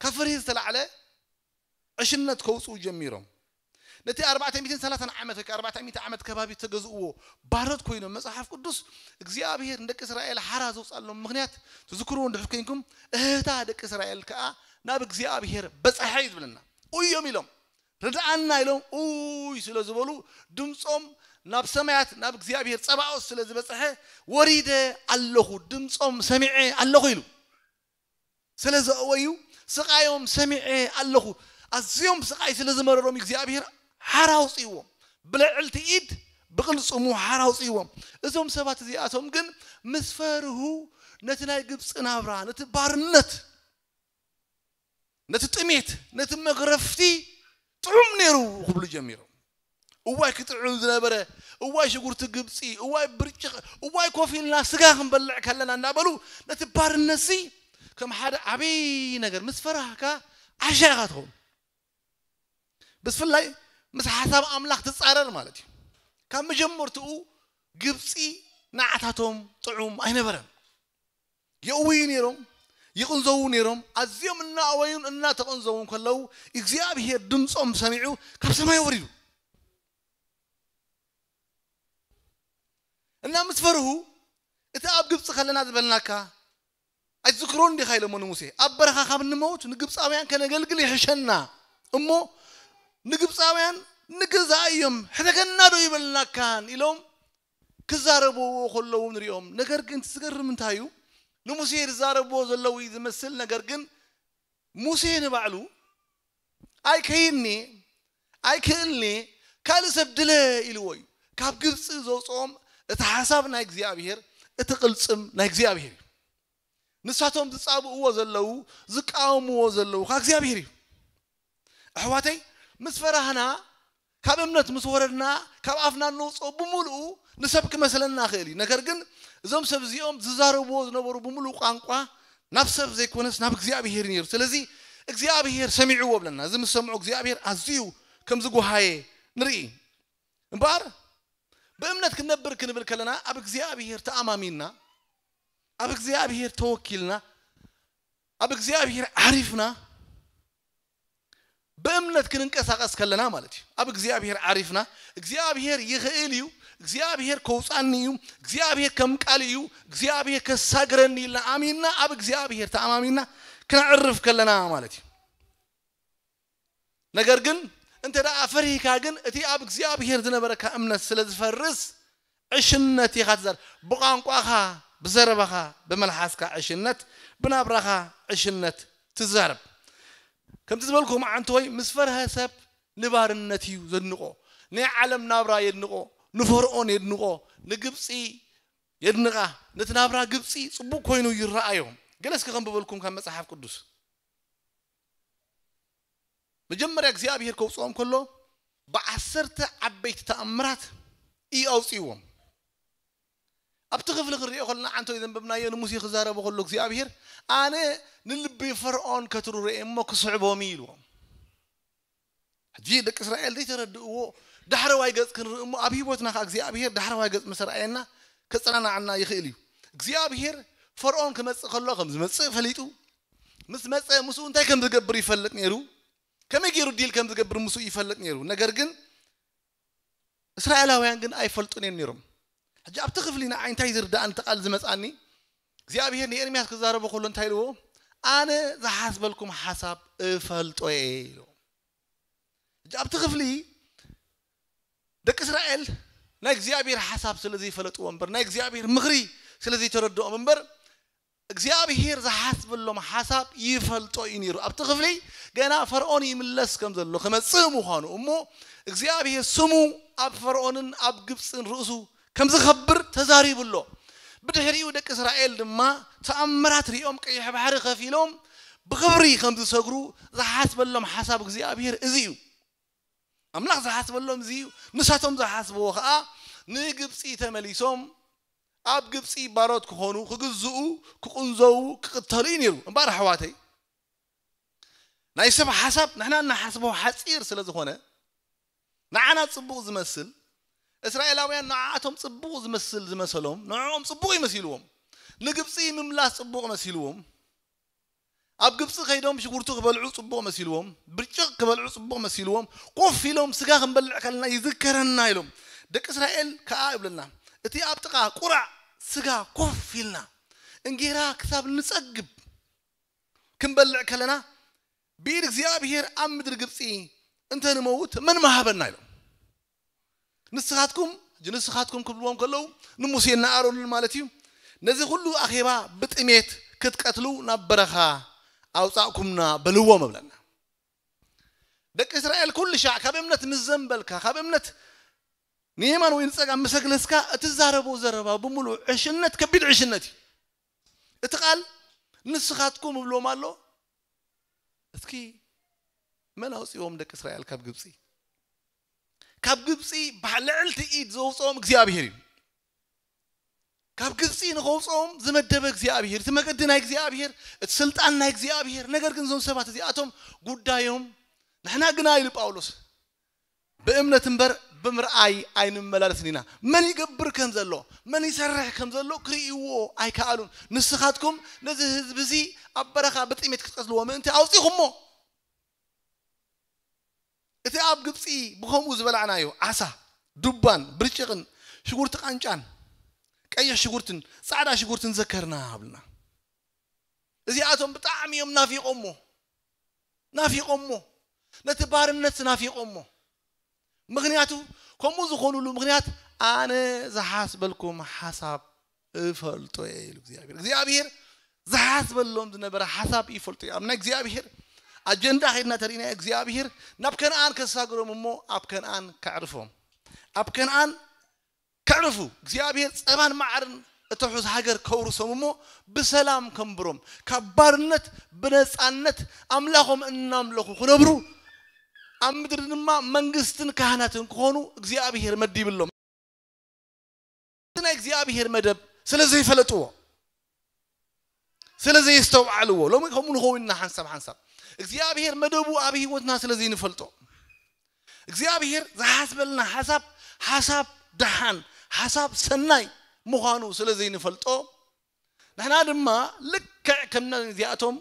ካብ ፍርሂ ዝተላዕለ ዕሽነት ከውፅኡ ጀሚሮም። ነቲ ኣርባዕተ ሚእትን ሰላሳን ዓመት ወይ ኣርባዕተ ሚእቲ ዓመት ከባቢ ተገዝእዎ ባሮት ኮይኖም መፅሓፍ ቅዱስ እግዚኣብሔር ንደቂ እስራኤል ሓራ ዘውፃሎም ምክንያት ትዝክርዎ እንድሕር ኮይንኩም እህታ ደቂ እስራኤል ከዓ ናብ እግዚኣብሔር በፀሐ እዩ ዝብለና። ኡዮም ኢሎም ርድኣና ኢሎም ኡይ ስለ ዝበሉ ድምፆም ናብ ሰማያት ናብ እግዚኣብሔር ፀባኦት ስለ ዝበፀሐ ወሪደ ኣለኹ ድምፆም ሰሚዐ ኣለኹ ኢሉ ስለ ዘእወዩ ስቓዮም ሰሚዐ ኣለኹ። ኣዝዮም ስቓይ ስለ ዝመረሮም እግዚኣብሔር ሓራ ኣውፅእዎም። ብልዕልቲ ኢድ ብቕልፅሙ ሓራ ኣውፅእዎም። እዞም ሰባት እዚኣቶም ግን ምስ ፈርሁ ነቲ ናይ ግብፂ ናብራ ነቲ ባርነት ነቲ ጥሜት ነቲ መግረፍቲ ጥዑም ነይሩ ክብሉ ጀሚሮም። እዋይ ክጥዑም ዝነበረ እዋይ ሽጉርቲ ግብፂ እዋይ ብርጭቕ እዋይ ኮፍ ኢልና ስጋ ክንበልዕ ከለና እናበሉ ነቲ ባርነትሲ ከም ሓደ ዓብይ ነገር ምስ ፈራህካ ዓሻ ኢኻ ትኸውን። ብስፍላይ ምስ ሓሳብ ኣምላኽ ትፃረር ማለት እዩ። ካብ መጀመርትኡ ግብፂ ንዓታቶም ጥዑም ኣይነበረን። የእውዩ ነይሮም፣ ይቕንዘዉ ነይሮም። ኣዝዮም እናኣወዩን እናተቐንዘዉን ከለዉ እግዚኣብሄር ድምፆም ሰሚዑ ካብ ሰማይ ወሪዱ እና ምስ ፈርሁ እቲ ኣብ ግብፂ ከለና ዝበልናካ ኣይትዝክሮን ዲኻ ኢሎሞ ንሙሴ ኣብ በረኻ ካብ እንመውት ንግብፃውያን ከነገልግል ይሕሸና እሞ ንግብፃውያን ንገዛእ እዮም ሕደገና ዶ ይበልናካን ኢሎም ክዛረብዎ ከለዉ ንሪኦም። ነገር ግን ዝገርም እንታይ እዩ? ንሙሴ ዝዛረብዎ ዘለዉ እዩ ዝመስል። ነገር ግን ሙሴ ንባዕሉ ኣይከይድኒ ኣይክእልኒ ካልእ ሰብ ድለ ኢልዎ እዩ። ካብ ግብፂ ዘውፅኦም እቲ ሓሳብ ናይ እግዚኣብሄር እቲ ቅልፅም ናይ እግዚኣብሄር እዩ። ንሳቶም ዝፃብእዎ ዘለዉ ዝቃወምዎ ዘለዉ ካብ እግዚኣብሄር እዩ። ኣሕዋተይ ምስ ፈራህና ካብ እምነት ምስ ወረድና ካብ ኣፍና እንውፅኦ ብምልኡ ንሰብ ክመስለና ይኽእል እዩ። ነገር ግን እዞም ሰብ እዚኦም ዝዛረብዎ ዝነበሩ ብምልኡ ቋንቋ ናብ ሰብ ዘይኮነስ ናብ እግዚኣብሄር ነይሩ። ስለዚ እግዚኣብሄር ሰሚዕዎ ብለና። እዚ ምስ ሰምዑ እግዚኣብሄር ኣዝዩ ከም ዝጎሃየ ንርኢ። እምበኣር ብእምነት ክንነብር ክንብል ከለና ኣብ እግዚኣብሄር ተኣማሚንና ኣብ እግዚኣብሄር ተወኪልና ኣብ እግዚኣብሄር ዓሪፍና ብእምነት ክንንቀሳቐስ ከለና ማለት እዩ። ኣብ እግዚኣብሔር ዓሪፍና፣ እግዚኣብሔር ይኽእል እዩ፣ እግዚኣብሔር ከውፃኒ እዩ፣ እግዚኣብሔር ከም ቃል እዩ፣ እግዚኣብሔር ከሳግረኒ ኢልና ኣሚንና፣ ኣብ እግዚኣብሔር ተኣማሚንና ክነዕርፍ ከለና ማለት እዩ። ነገር ግን እንተ ደኣ ፈሪህካ ግን፣ እቲ ኣብ እግዚኣብሔር ዝነበረካ እምነት ስለ ዝፈርስ፣ ዕሽነት ኢኻ ትዛረብ። ብቋንቋኻ፣ ብዘረባኻ፣ ብመልሓስካ ዕሽነት፣ ብናብራኻ ዕሽነት ትዛረብ። ከምቲ ዝበልኩም ዓንተወይ፣ ምስ ፈርሀ ሰብ ንባርነት እዩ ዘድንቆ። ናይ ዓለም ናብራ የድንቆ፣ ንፈርዖን የድንቆ፣ ንግብፂ የድንቃ። ነቲ ናብራ ግብፂ ፅቡቅ ኮይኑ ይረኣዮ። ገለ እስኪ ከንብበልኩም ካብ መፅሓፍ ቅዱስ። መጀመርያ እግዚኣብሔር ከውፅኦም ከሎ ብዓሰርተ ዓበይቲ ተኣምራት እዩ ኣውፅእዎም። ኣብቲ ክፍሊ ክንሪኦ ከለና ዓንቶ ዘንበብናዮ ንሙሴ ክዛረቦ ከሎ እግዚኣብሔር ኣነ ንልቢ ፈርዖን ከትርሮ እየ እሞ ክስዕቦም እዩ ኢልዎም። ሕጂ ደቂ እስራኤል ዘይተረድእዎ ዳሕረዋይ ገጽ ክንርኢ እሞ ኣብ ህይወትና ከዓ እግዚኣብሔር ዳሕረዋይ ገጽ ምስ ረኣየና ከጸናናዓና ይኽእል እዩ። እግዚኣብሔር ፈርዖን ክመጽእ ከሎ ከም ዝመጽእ ፈሊጡ ምስ መጸ ምስኡ እንታይ ከም ዝገብር ይፈልጥ ነይሩ። ከመይ ገይሩ ዲል ከም ዝገብር ምስኡ ይፈልጥ ነይሩ። ነገር ግን እስራኤላውያን ግን ኣይፈልጡን እዮም ነይሮም። ሕጂ ኣብቲ ክፍሊ ንዓይ እንታይ ዝርዳእን እቲ ቃል ዝመጻኒ እግዚኣብሔር ንኤርምያስ ክዛረቦ ከሎ እንታይ ኢልዎ? ኣነ ዝሓስበልኩም ሓሳብ እፈልጦ እየ ኢልዎ። ሕጂ ኣብቲ ክፍሊ ደቂ እስራኤል ናይ እግዚኣብሔር ሓሳብ ስለ ዘይፈለጥዎ እምበር ናይ እግዚኣብሔር ምኽሪ ስለ ዘይተረድኦም እምበር እግዚኣብሔር ዝሓስበሎም ሓሳብ ይፈልጦ እዩ ነይሩ። ኣብቲ ክፍሊ ገና ፈርዖን ይምለስ ከም ዘሎ ክመጽእ ምዃኑ እሞ እግዚኣብሔር ስሙ ኣብ ፈርዖንን ኣብ ግብፅን ርእሱ ከም ዝኸብር ተዛሪቡ ኣሎ። ብድሕሪኡ ደቂ እስራኤል ድማ ተኣምራት ሪኦም ቀይሕ ባሕሪ ከፊሎም ብኽብሪ ከም ዝሰግሩ ዝሓስበሎም ሓሳብ እግዚኣብሔር እዚ እዩ። ኣምላኽ ዝሓስበሎም እዚ እዩ። ንሳቶም ዝሓስብዎ ከዓ ንግብፂ ተመሊሶም ኣብ ግብፂ ባሮት ክኾኑ ክግዝኡ ክቕንዘዉ ክቕተሉ እዩ ነይሩ። እምበኣር ኣሕዋተይ ናይ ሰብ ሓሳብ ንሕና እናሓስቦ ሓፂር ስለ ዝኾነ ንዓና ፅቡቕ ዝመስል እስራኤላውያን ንዓኣቶም ፅቡቕ ዝመስል ዝመሰሎም ንዕኦም ፅቡቕ ይመሲልዎም። ንግብፂ ምምላስ ፅቡቕ መሲልዎም። ኣብ ግብፂ ከይዶም ሽጉርቲ ክበልዑ ፅቡቕ መሲልዎም፣ ብርጭቕ ክበልዑ ፅቡቕ መሲልዎም፣ ኮፍ ኢሎም ስጋ ክንበልዕ ከለና ይዝከረና ኢሎም። ደቂ እስራኤል ከዓ ይብለና እቲ ኣብ ጥቓ ቁራዕ ስጋ ኮፍ ኢልና እንጌራ ክሳብ ንፀግብ ክንበልዕ ከለና ብኢድ እግዚኣብሔር ኣብ ምድሪ ግብፂ እንተ ንመውት መን መሃበና ኢሎም። ንስኻትኩም ሕጂ ንስኻትኩም ክብልዎም ከለዉ ንሙሴን ንኣሮንን ማለት እዩ። ነዚ ኩሉ ኣኼባ ብጥሜት ክትቀትሉ ናብ በረኻ ኣውጻእኩምና በልዎም እብለና። ደቂ እስራኤል ኩሉ ሻዕ ካብ እምነት ምስ ዘንበልካ ካብ እምነት ንየማን ወይ ንጸጋም ምስ ኣግለስካ እትዛረቦ ዘረባ ብምሉእ ዕሽነት ከቢድ ዕሽነት እዩ። እቲ ቃል ንስኻትኩም እብሎም ኣሎ። እስኪ መን ኣውፅዎም ደቂ እስራኤል ካብ ግብፂ? ካብ ግብፂ ልዕልቲ ኢድ ዘውፅኦም እግዚኣብሄር እዩ። ካብ ግብፂ ንኸውፅኦም ዝመደበ እግዚኣብሄር እቲ መገዲ ናይ እግዚኣብሄር እቲ ስልጣን ናይ እግዚኣብሄር። ነገር ግን እዞም ሰባት እዚኣቶም ጉዳዮም ንሕና ግና ኢሉ ጳውሎስ ብእምነት እምበር ብምርኣይ ኣይንመላለስን ኢና። መን ይገብር ከም ዘሎ መን ይሰርሕ ከም ዘሎ ክርእይዎ ኣይከኣሉን። ንስኻትኩም ነዚ ህዝቢ እዚ ኣብ በረኻ ብጥሜት ክትቀትልዎ ምእንቲ ኣውፂኹሞ። እቲ ኣብ ግብፂ ብኸምኡ ዝበላዕናዮ ዓሳ ዱባን ብርጭቕን ሽጉርቲ ቃንጫን ቀይሕ ሽጉርትን ፃዕዳ ሽጉርትን ዘከርና ኣብልና። እዚኣቶም ብጣዕሚ እዮም ናፊቖሞ ናፊቖሞ ነቲ ባርነት ናፊቖሞ። ምክንያቱ ከምኡ ዝኾኑሉ ምክንያት ኣነ ዝሓስበልኩም ሓሳብ እፈልጦ እየ ኢሉ እግዚኣብሔር እግዚኣብሔር ዝሓስበሎም ዝነበረ ሓሳብ ይፈልጡ እዮም። ኣብ ናይ እግዚኣብሔር ኣጀንዳ ከድና ተርእና እግዚኣብሔር ናብ ከነኣን ከሳግሮም እሞ ኣብ ከነኣን ከዕርፎም ኣብ ከነኣን ከዕርፉ እግዚኣብሔር ጸባን ማዕርን እትሑዝ ሃገር ከውርሶም እሞ ብሰላም ከንብሮም ካብ ባርነት ብነጻነት ኣምላኾም እናምለኹ ክነብሩ ኣብ ምድሪ ድማ መንግስትን ካህናትን ክኾኑ እግዚኣብሔር መዲብሎም። ናይ እግዚኣብሔር መደብ ስለ ዘይፈለጥዎ ስለ ዘየስተውዓልዎ ሎሚ ከምኡ ንኸውንና ሓንሳብ ሓንሳብ እግዚኣብሔር መደቡ ኣብ ህይወትና ስለ ዘይንፈልጦ እግዚኣብሔር ዝሓስበልና ሓሳብ ሓሳብ ደሓን ሓሳብ ሰናይ ምዃኑ ስለ ዘይንፈልጦ ንሕና ድማ ልክዕ ከም እዚኣቶም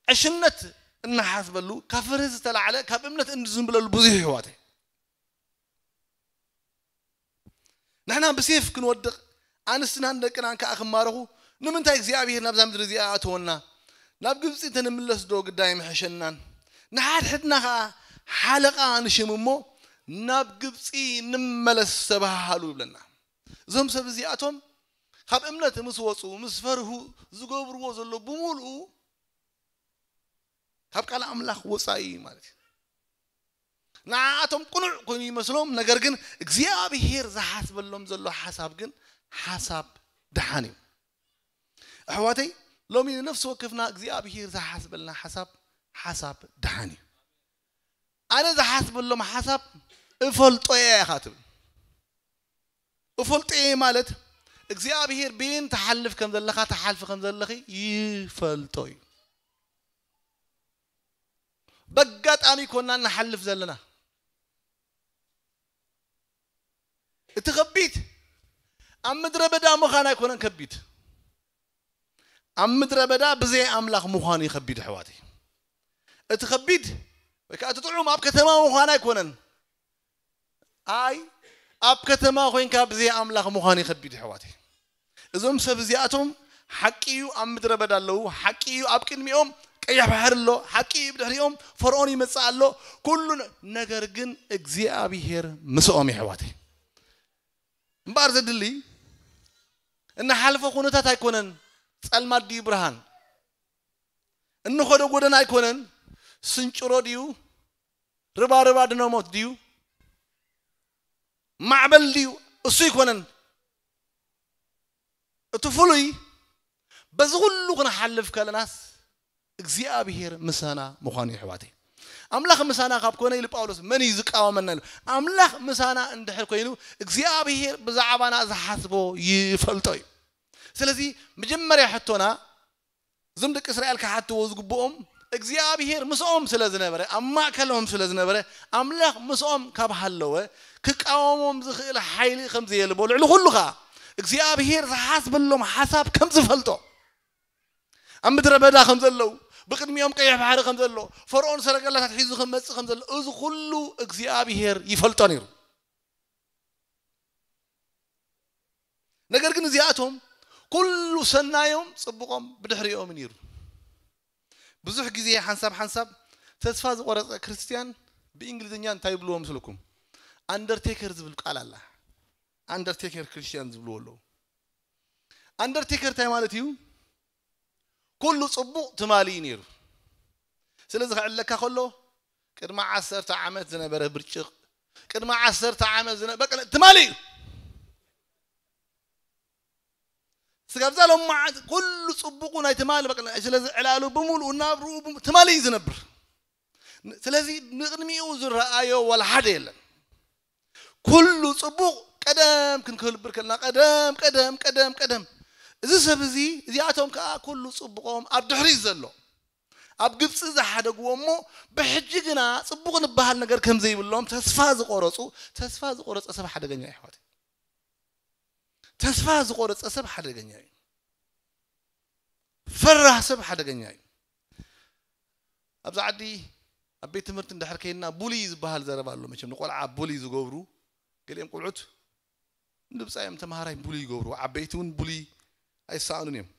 ዕሽነት እናሓስበሉ ካብ ፍርህ ዝተላዕለ ካብ እምነት እንዝንብለሉ ብዙሕ ይሕዋተ ንሕና ብሴፍ ክንወድቕ ኣንስትናን ደቅናን ከዓ ክማረኹ ንምንታይ እግዚኣብሔር ናብዛ ምድሪ እዚኣ ኣእተወና ናብ ግብፂ እንተንምለስ ዶ ግዳይ ምሐሸናን ንሓድሕድና ከዓ ሓለቓ ንሽም እሞ ናብ ግብፂ ንመለስ ተባሃሉ ይብለና እዞም ሰብ እዚኣቶም ካብ እምነት ምስ ወፁ ምስ ፈርሁ ዝገብርዎ ዘሎ ብምሉኡ ካብ ቃል ኣምላኽ ወፃኢ እዩ ማለት እዩ ንዓኣቶም ቅኑዕ ኮይኑ ይመስሎም ነገር ግን እግዚኣብሄር ዝሓስበሎም ዘሎ ሓሳብ ግን ሓሳብ ድሓን እዩ ኣሕዋተይ ሎሚ ንነፍሲ ወከፍና እግዚኣብሄር ዝሓስበልና ሓሳብ ሓሳብ ድሓን እዩ ኣነ ዝሓስበሎም ሓሳብ እፈልጦ እየ ኢኻ ትብል እፈልጦ እየ ማለት እግዚኣብሄር ብይን ትሓልፍ ከም ዘለኻ ትሓልፊ ከም ዘለኺ ይፈልጦ እዩ በጋጣሚ ኮና ንሓልፍ ዘለና እቲ ከቢድ ኣብ ምድረ በዳ ምዃን ኣይኮነን ከቢድ ኣብ ምድረ በዳ ብዘይ ኣምላኽ ምዃኑ እዩ ከቢድ ኣሕዋተይ እቲ ከቢድ ወይ ከዓ እቲ ጥዑም ኣብ ከተማ ምዃን ኣይኮነን ኣይ ኣብ ከተማ ኮይንካ ብዘይ ኣምላኽ ምዃን እዩ ከቢድ ኣሕዋተይ እዞም ሰብ እዚኣቶም ሓቂ እዩ ኣብ ምድረ በዳ ኣለዉ ሓቂ እዩ ኣብ ቅድሚኦም ቀይሕ ባሕሪ ኣሎ ሓቂ እዩ ብድሕሪኦም ፈርዖን ይመፅእ ኣሎ ኩሉ ነገር ግን እግዚኣብሄር ምስኦም የሕዋተይ እምበኣር ዘድሊ እንሓልፎ ኩነታት ኣይኮነን ጸልማት ድዩ ብርሃን እንኸዶ ጎደና ኣይኮነን ስንጭሮ ድዩ ርባርባ ድነሞት ድዩ ማዕበል ድዩ እሱ ኣይኮነን እቲ ፍሉይ በዚ ኩሉ ክንሓልፍ ከለናስ እግዚኣብሄር ምሳና ምዃኑ ይሕዋተይ ኣምላኽ ምሳና ካብ ኮነ ኢሉ ጳውሎስ መን እዩ ዝቃወመና ኢሉ ኣምላኽ ምሳና እንድሕር ኮይኑ እግዚኣብሄር ብዛዕባና ዝሓስቦ ይፈልጦ እዩ ስለዚ መጀመርያ ሕቶና እዞም ደቂ እስራኤል ክሓትዎ ዝግብኦም እግዚኣብሄር ምስኦም ስለ ዝነበረ ኣብ ማእከሎም ስለ ዝነበረ ኣምላኽ ምስኦም ካብ ሃለወ ክቃወሞም ዝኽእል ሓይሊ ከም ዘየልቦ ልዕሊ ኩሉ ኸዓ እግዚኣብሄር ዝሓስበሎም ሓሳብ ከም ዝፈልጦ ኣብ ምድረ በዳ ከም ዘለዉ ብቅድሚኦም ቀይሕ ባሕሪ ከም ዘሎ ፈርኦን ሰረገላታት ሒዙ ክመፅእ ከም ዘሎ እዚ ኩሉ እግዚኣብሄር ይፈልጦ ነይሩ ነገር ግን እዚኣቶም ኩሉ ሰናዮም ፅቡቆም ብድሕሪኦም ነይሩ ብዙሕ ግዜ ሓንሳብ ሓንሳብ ተስፋ ዝቆረፀ ክርስትያን ብእንግሊዝኛ እንታይ ይብልዎ ምስልኩም ኣንደርቴከር ዝብል ቃል ኣላ ኣንደርቴከር ክርስትያን ዝብልዎ ኣለዉ ኣንደርቴከር እንታይ ማለት እዩ ኩሉ ፅቡቕ ትማሊ እዩ ነይሩ ስለዚ ክዕለካ ከሎ ቅድሚ ዓሰርተ ዓመት ዝነበረ ብርጭቕ ቅድሚ ዓሰርተ ዓመት ዝነበረ ትማሊ እዩ ስጋብ ዛ ሎማዓት ኩሉ ፅቡቑ ናይ ትማሊ ስለዚ ዕላሉ ብምሉኡ ናብርኡ ትማሊ እዩ ዝነብር ስለዚ ንቕድሚኡ ዝረኣዮ ዋላ ሓደ የለን ኩሉ ፅቡቕ ቀደም ክንክብር ከለና ቀደም ቀደም ቀደም ቀደም እዚ ሰብ እዚ እዚኣቶም ከዓ ኩሉ ፅቡቆም ኣብ ድሕሪት ዘሎ ኣብ ግብፂ ዝሓደግዎ እሞ ብሕጂ ግና ፅቡቕ ዝበሃል ነገር ከም ዘይብሎም ተስፋ ዝቆረፁ ተስፋ ዝቆረፀ ሰብ ሓደገኛ ይሕዋት ተስፋ ዝቆረፀ ሰብ ሓደገኛ እዩ ፈራህ ሰብ ሓደገኛ እዩ ኣብዚ ዓዲ ኣብ ቤት ትምህርቲ እንድሕር ከይድና ቡሊ ዝበሃል ዘረባ ኣሎ መቸም ንቆልዓ ቡሊ ዝገብሩ ገሊኦም ቆልዑት ንብፃዮም ተምሃራይ ቡሊ ይገብሩ ዓበይቲ እውን ቡሊ ኣይሰኣኑን እዮም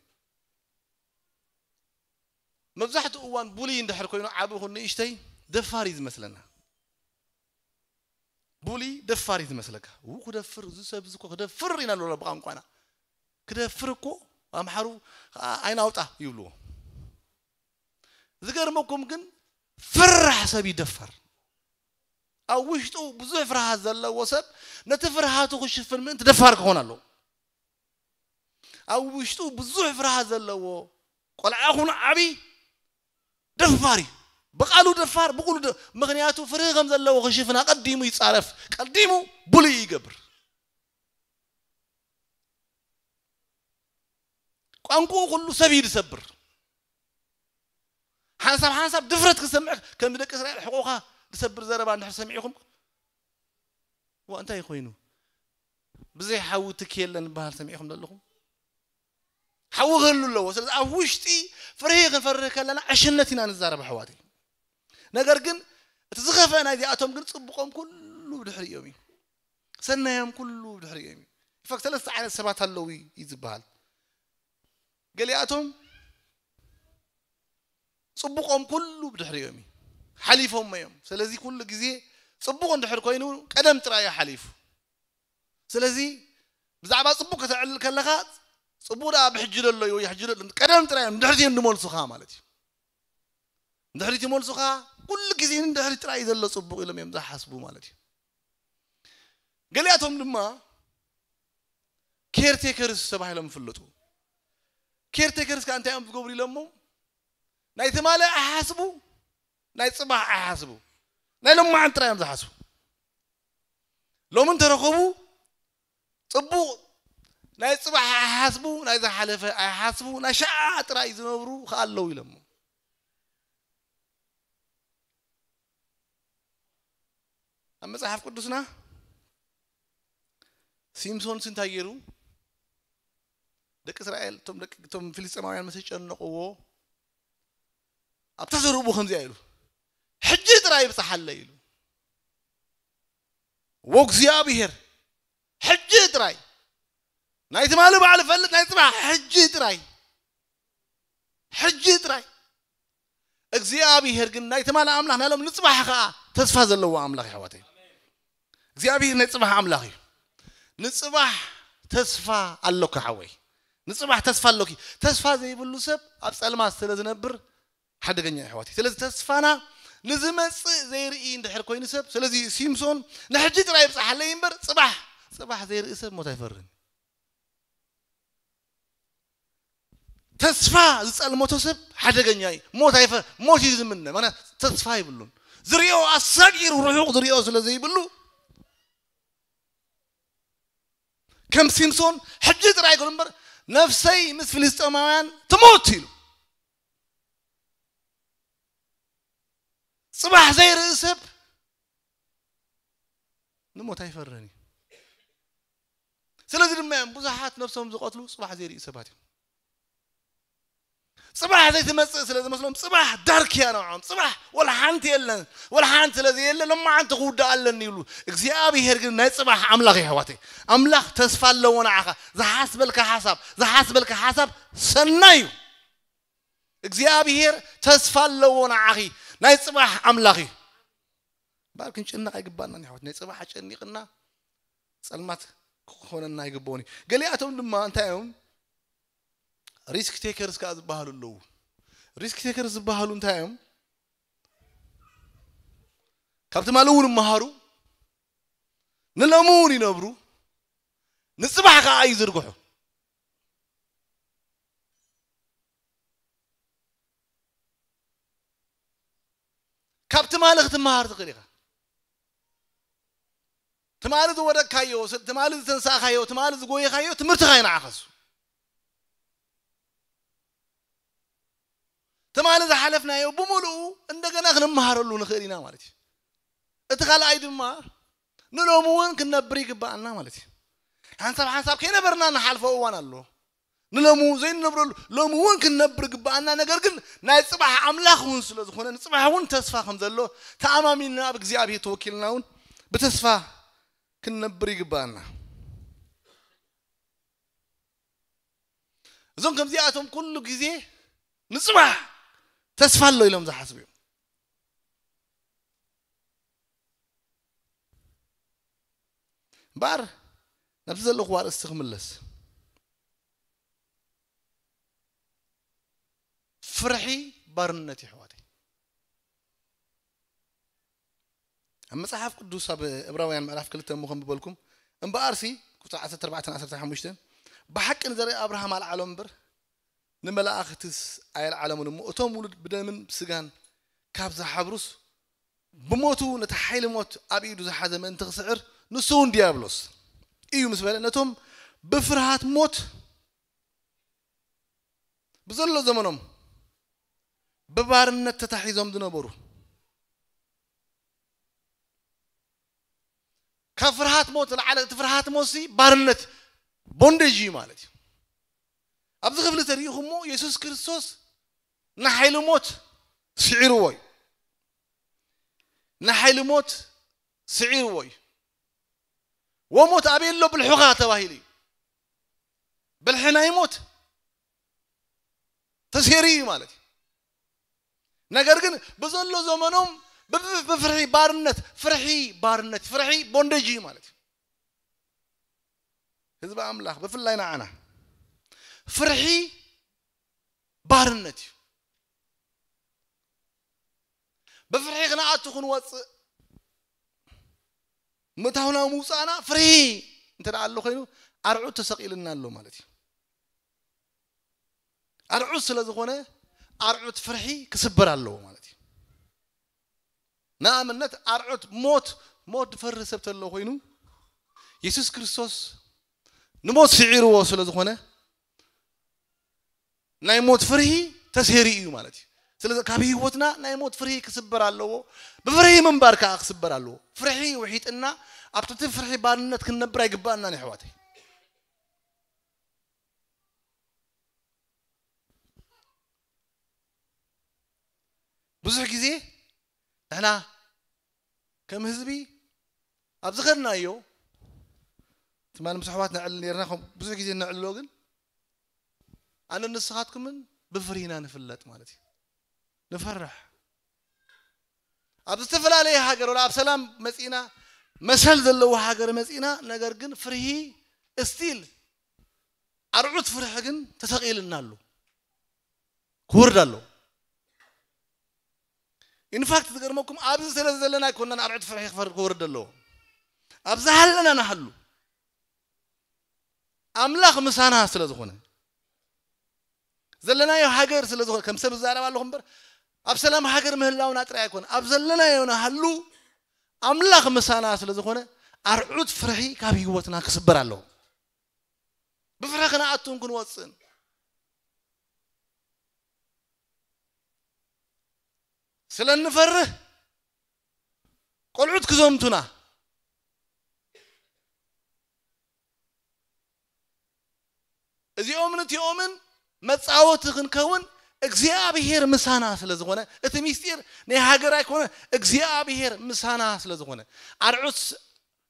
መብዛሕትኡ እዋን ቡሊ እንድሕር ኮይኑ ዓቢ ኹን ንእሽተይ ደፋር እዩ ዝመስለና ቡሊ ደፋር እዩ ዝመስለካ ው ክደፍር እዚ ሰብ እዚ ክደፍር ኢና ንብሎ ብቋንቋና ክደፍር እኮ ኣምሓሩ ኣይናውጣ ይብልዎ ዝገርመኩም ግን ፍራሕ ሰብ ይደፈር ኣብ ውሽጡ ብዙሕ ፍርሃት ዘለዎ ሰብ ነቲ ፍርሃቱ ክሽፍን ምእንቲ ደፋር ክኾን ኣለዎ ኣብ ውሽጡ ብዙሕ ፍርሃት ዘለዎ ቆልዓ ኹን ዓብዪ ደፋር እዩ ብቃሉ ደፋር ብቁሉ ምክንያቱ ፍርህ ከም ዘለዎ ክሽፍን ኣቀዲሙ ይፃረፍ ቀዲሙ ብሉይ ይገብር ቋንቋኡ ኩሉ ሰብ እዩ ዝሰብር ሓንሳብ ሓንሳብ ድፍረት ክሰምዕ ከም ደቂ እስራኤል ሕቆኻ ዝሰብር ዘረባ እንድሕር ሰሚዕኹም ዋ እንታይ ኮይኑ ብዘይ ሓዊ ትኪ የለን ዝበሃል ሰሚዕኹም ዘለኹም ሓዊ ክህሉ ኣለዎ ስለዚ ኣብ ውሽጢ ፍርሂ ክንፈርህ ከለና ዕሽነት ኢና ንዛረብ ኣሕዋተይ ነገር ግን እቲ ዝኸፍአ ናይዚኣቶም ግን ጽቡቖም ኩሉ ብድሕሪኦም እዩ። ሰናዮም ኩሉ ብድሕሪኦም እዩ። ኢንፋክት ሰለስተ ዓይነት ሰባት ኣለዉ እዩ ዝበሃል። ገሊኣቶም ጽቡቖም ኩሉ ብድሕሪኦም እዩ። ሓሊፎም እዮም። ስለዚ ኩሉ ግዜ ጽቡቕ እንድሕር ኮይኑ ቀደም ጥራይ እዩ ሓሊፉ። ስለዚ ብዛዕባ ጽቡቕ ከተዕልል ከለኻ ጽቡቕ ደኣ ብሕጂ ዘሎ እዩ ወይ ሕጂ ዘሎ ቀደም ጥራይ እዮም ድሕሪት እዮም ዝመልሱኻ ማለት እዩ። ድሕሪት ይመልሱኻ። ኩሉ ግዜ ንድሕሪት ጥራይ ዘሎ ጽቡቕ ኢሎም እዮም ዝሓስቡ ማለት እዩ። ገሊኣቶም ድማ ኬርቴከርስ ተባሂሎም ይፍለጡ። ኬርቴከርስ ከዓ እንታይ እዮም ዝገብሩ ኢሎሞ ናይ ትማሊ ኣይሓስቡ፣ ናይ ጽባሕ ኣይሓስቡ፣ ናይ ሎማዓንቲ ጥራይ እዮም ዝሓስቡ። ሎሚ እንተረኸቡ ጽቡቕ ናይ ጽባሕ ኣይሓስቡ፣ ናይ ዝሓለፈ ኣይሓስቡ፣ ናይ ሸዓ ጥራይ ዝነብሩ ከኣ ኣለዉ ኢሎሞ። ኣብ መጽሓፍ ቅዱስና ሲምሶንስ እንታይ ገይሩ? ደቂ እስራኤል እቶም ደቂ እቶም ፍልስጤማውያን ምስ ጨነቕዎ ኣብታ ዘርእቡ ከምዚኣ ኢሉ ሕጂ ጥራይ ይብጽሓለይ ኢሉ ወእግዚኣብሔር ሕጂ ጥራይ ናይ ትማሊ ባዕሉ ፈልጥ ናይ ጽባሕ ሕጂ ጥራይ ሕጂ ጥራይ እግዚኣብሔር ግን ናይ ትማሊ ኣምላኽ ናይ ሎም ንጽባሕ ከዓ ተስፋ ዘለዎ ኣምላኽ ይሕዋተይ እግዚኣብሔር ናይ ጽባሕ ኣምላኽ እዩ ንጽባሕ ተስፋ ኣለካ ሓወይ ንጽባሕ ተስፋ ኣለኪ ተስፋ ዘይብሉ ሰብ ኣብ ጸልማት ስለ ዝነብር ሓደገኛ ይሕዋተይ ስለዚ ተስፋና ንዝመጽእ ዘይርኢ እንድሕር ኮይኑ ሰብ ስለዚ ሲምሶን ንሕጂ ጥራይ ይብጽሓለይ እምበር ጽባሕ ጽባሕ ዘይርኢ ሰብ ሞት ኣይፈርን ተስፋ ዝጸልመቶ ሰብ ሓደገኛ እዩ ሞት ኣይፈ ሞት እዩ ዝምነ ምክንያት ተስፋ ይብሉን ዝሪኦ ኣሳጊሩ ርሑቕ ዝሪኦ ስለ ዘይብሉ ከም ሲምሶን ሕጂ ጥራይ ይግሉ እምበር ነፍሰይ ምስ ፍልስጤማውያን ትሞት ኢሉ ጽባሕ ዘይርኢ ሰብ ንሞት ኣይፈርን እዩ ስለዚ ድማ እዮም ብዙሓት ነብሶም ዝቐትሉ ጽባሕ ዘይርኢ ሰባት እዮም ጽባሕ ዘይትመጽእ ስለ ዝመስሎም ጽባሕ ዳርክ እያ ንዖም ጽባሕ ወላ ሓንቲ የለን ወላ ሓንቲ ስለ ዘየለ ሎማዓንቲ ክውዳእ ኣለኒ ይብሉ እግዚኣብሄር ግን ናይ ጽባሕ ኣምላኽ የሕዋተይ ኣምላኽ ተስፋ ኣለዎ ንዓኻ ዝሓስበልካ ሓሳብ ዝሓስበልካ ሓሳብ ሰናይ እዩ እግዚኣብሄር ተስፋ ኣለዎ ንዓኺ ናይ ጽባሕ ኣምላኽ እዩ ባር ክንጭነቕ ኣይግባእናን ይሕዋት ናይ ጽባሕ ኣጨኒቕና ጸልማት ክኾነና ኣይግብኦን እዩ ገሊኣቶም ድማ እንታይ እዮም ሪስክ ቴከርስ ከዓ ዝበሃሉ ኣለዉ ሪስክ ቴከርስ ዝበሃሉ እንታይ እዮም ካብ ትማሊ እውን ይመሃሩ ንሎሚ እውን ይነብሩ ንጽባሕ ከዓ ይዝርግሑ ካብ ትማሊ ክትመሃር ትኽእል ኢኻ ትማሊ ዝወደቅካዮ ትማሊ ዝተንሳእካዮ ትማሊ ዝጎየኻዮ ትምህርትኻ ይንዓኸሱ ትማሊ ዝሓለፍናዮ ብምሉኡ እንደገና ክንመሃረሉ ንኽእል ኢና ማለት እዩ እቲ ካልኣይ ድማ ንሎሚ እውን ክንነብር ይግባኣና ማለት እዩ ሓንሳብ ሓንሳብ ከይነበርና ንሓልፎ እዋን ኣሎ ንሎሚ ዘይንነብረሉ ሎሚ እውን ክንነብር ይግባኣና ነገር ግን ናይ ፅባሕ ኣምላኽ እውን ስለ ዝኾነ ንፅባሕ እውን ተስፋ ከም ዘሎ ተኣማሚንና ኣብ እግዚኣብሔር ተወኪልና እውን ብተስፋ ክንነብር ይግባኣና እዞም ከምዚኣቶም ኩሉ ግዜ ንፅባሕ ተስፋ ኣሎ ኢሎም ዝሓስቡ እዮም እምበኣር ናብቲ ዘለኹ ኣርእስቲ ክምለስ ፍርሒ ባርነት ይሕዋተይ ኣብ መጽሓፍ ቅዱስ ኣብ እብራውያን ምዕራፍ ክልተ እሞ ከም ዝበልኩም እምበኣርሲ ቁፅሪ ዓሰርተ ኣርባዕተ ዓሰርተ ሓሙሽተ ብሓቂ ንዘርኢ ኣብርሃም ኣልዓሎም እምበር ንመላእኽትስ ኣየልዓለሙን እሞ እቶም ውሉድ ብደምን ብስጋን ካብ ዝሓብሩስ ብሞቱ ነቲ ሓይሊ ሞት ኣብ ኢዱ ዝሓዘ ምእንቲ ክስዕር ንሱ እውን ዲያብሎስ እዩ ምስ በለ ነቶም ብፍርሃት ሞት ብዘሎ ዘመኖም ብባርነት ተታሒዞም ዝነበሩ ካብ ፍርሃት ሞት ንዓለ እቲ ፍርሃት ሞት ሲ ባርነት ቦንደጅ እዩ ማለት እዩ ኣብዚ ክፍሊ ተሪኢኹሞ የሱስ ክርስቶስ ንሓይሊ ሞት ስዒርዎ እዩ ንሓይሊ ሞት ስዒርዎ እዩ። ወሞት ኣበይ ኣሎ ብልሑኻ ተባሂሉ እዩ። ብልሒ ናይ ሞት ተሰይሩ እዩ ማለት እዩ። ነገር ግን ብዘሎ ዘመኖም ብፍ- ብፍርሒ ባርነት፣ ፍርሒ ባርነት፣ ፍርሒ ቦንደጅ እዩ ማለት እዩ። ህዝቢ ኣምላኽ ብፍላይ ንዓና ፍርሒ ባርነት እዩ። ብፍርሒ ክንኣቱ ክንወፅእ ምእታውና ምውፃእና ፍርሒ እንተ ደኣ ኣሎ ኮይኑ ኣርዑት ተሰቒልና ኣሎ ማለት እዩ። ኣርዑት ስለ ዝኾነ ኣርዑት ፍርሒ ክስበር ኣለዎ ማለት እዩ። ንኣብነት ኣርዑት ሞት ሞት ዝፈርህ ሰብ ተሎ ኮይኑ የሱስ ክርስቶስ ንሞት ስዒርዎ ስለ ዝኾነ ናይ ሞት ፍርሂ ተሰይሩ እዩ ማለት እዩ። ስለዚ ካብ ህይወትና ናይ ሞት ፍርሂ ክስበር ኣለዎ። ብፍርሂ ምንባር ከዓ ክስበር ኣለዎ። ፍርሒ ውሒጥና ኣብ ትሕቲ ፍርሒ ባርነት ክንነብር ኣይግባእናን ኣሕዋተይ። ብዙሕ ግዜ ንሕና ከም ህዝቢ ኣብ ዝኸድናዮ ትማሊ ምስ ኣሕዋት ነዕልል ነርና። ከም ብዙሕ ግዜ ነዕልሎ ግን ኣነ ንስኻትኩምን ብፍርሂና ንፍለጥ ማለት እዩ። ንፈርሕ። ኣብ ዝተፈላለየ ሃገር ወላ ኣብ ሰላም መጺና መሰል ዘለዎ ሃገር መጺና፣ ነገር ግን ፍርሂ እስቲል ኣርዑት ፍርሒ ግን ተሰቒልና ኣሎ፣ ክወርድ ኣሎ። ኢንፋክት ዝገርመኩም ኣብዚ ስለ ዘለና ኣይኮናን ኣርዑት ፍርሒ ክፈር- ክወርድ ኣለዎ። ኣብዚ ሃለና ንሃሉ ኣምላኽ ምሳና ስለ ዝኾነ ዘለናዮ ሃገር ስለ ዝኾነ ከም ሰብ ዝዛረብ ኣለኹ እምበር ኣብ ሰላም ሃገር ምህላውና ጥራይ ኣይኮነ ኣብ ዘለናዮ ንሃሉ ኣምላኽ ምሳና ስለ ዝኾነ ኣርዑት ፍርሒ ካብ ህይወትና ክስበር ኣለዎ። ብፍርሒ ክንኣቱን ክንወፅን ስለ እንፈርህ ቆልዑት ክዘምቱና እዚኦምን እቲኦምን መጻወቲ ክንከውን እግዚኣብሔር ምሳና ስለ ዝኾነ እቲ ሚስጢር ናይ ሃገር ኣይኮነ እግዚኣብሔር ምሳና ስለ ዝኾነ ኣርዑት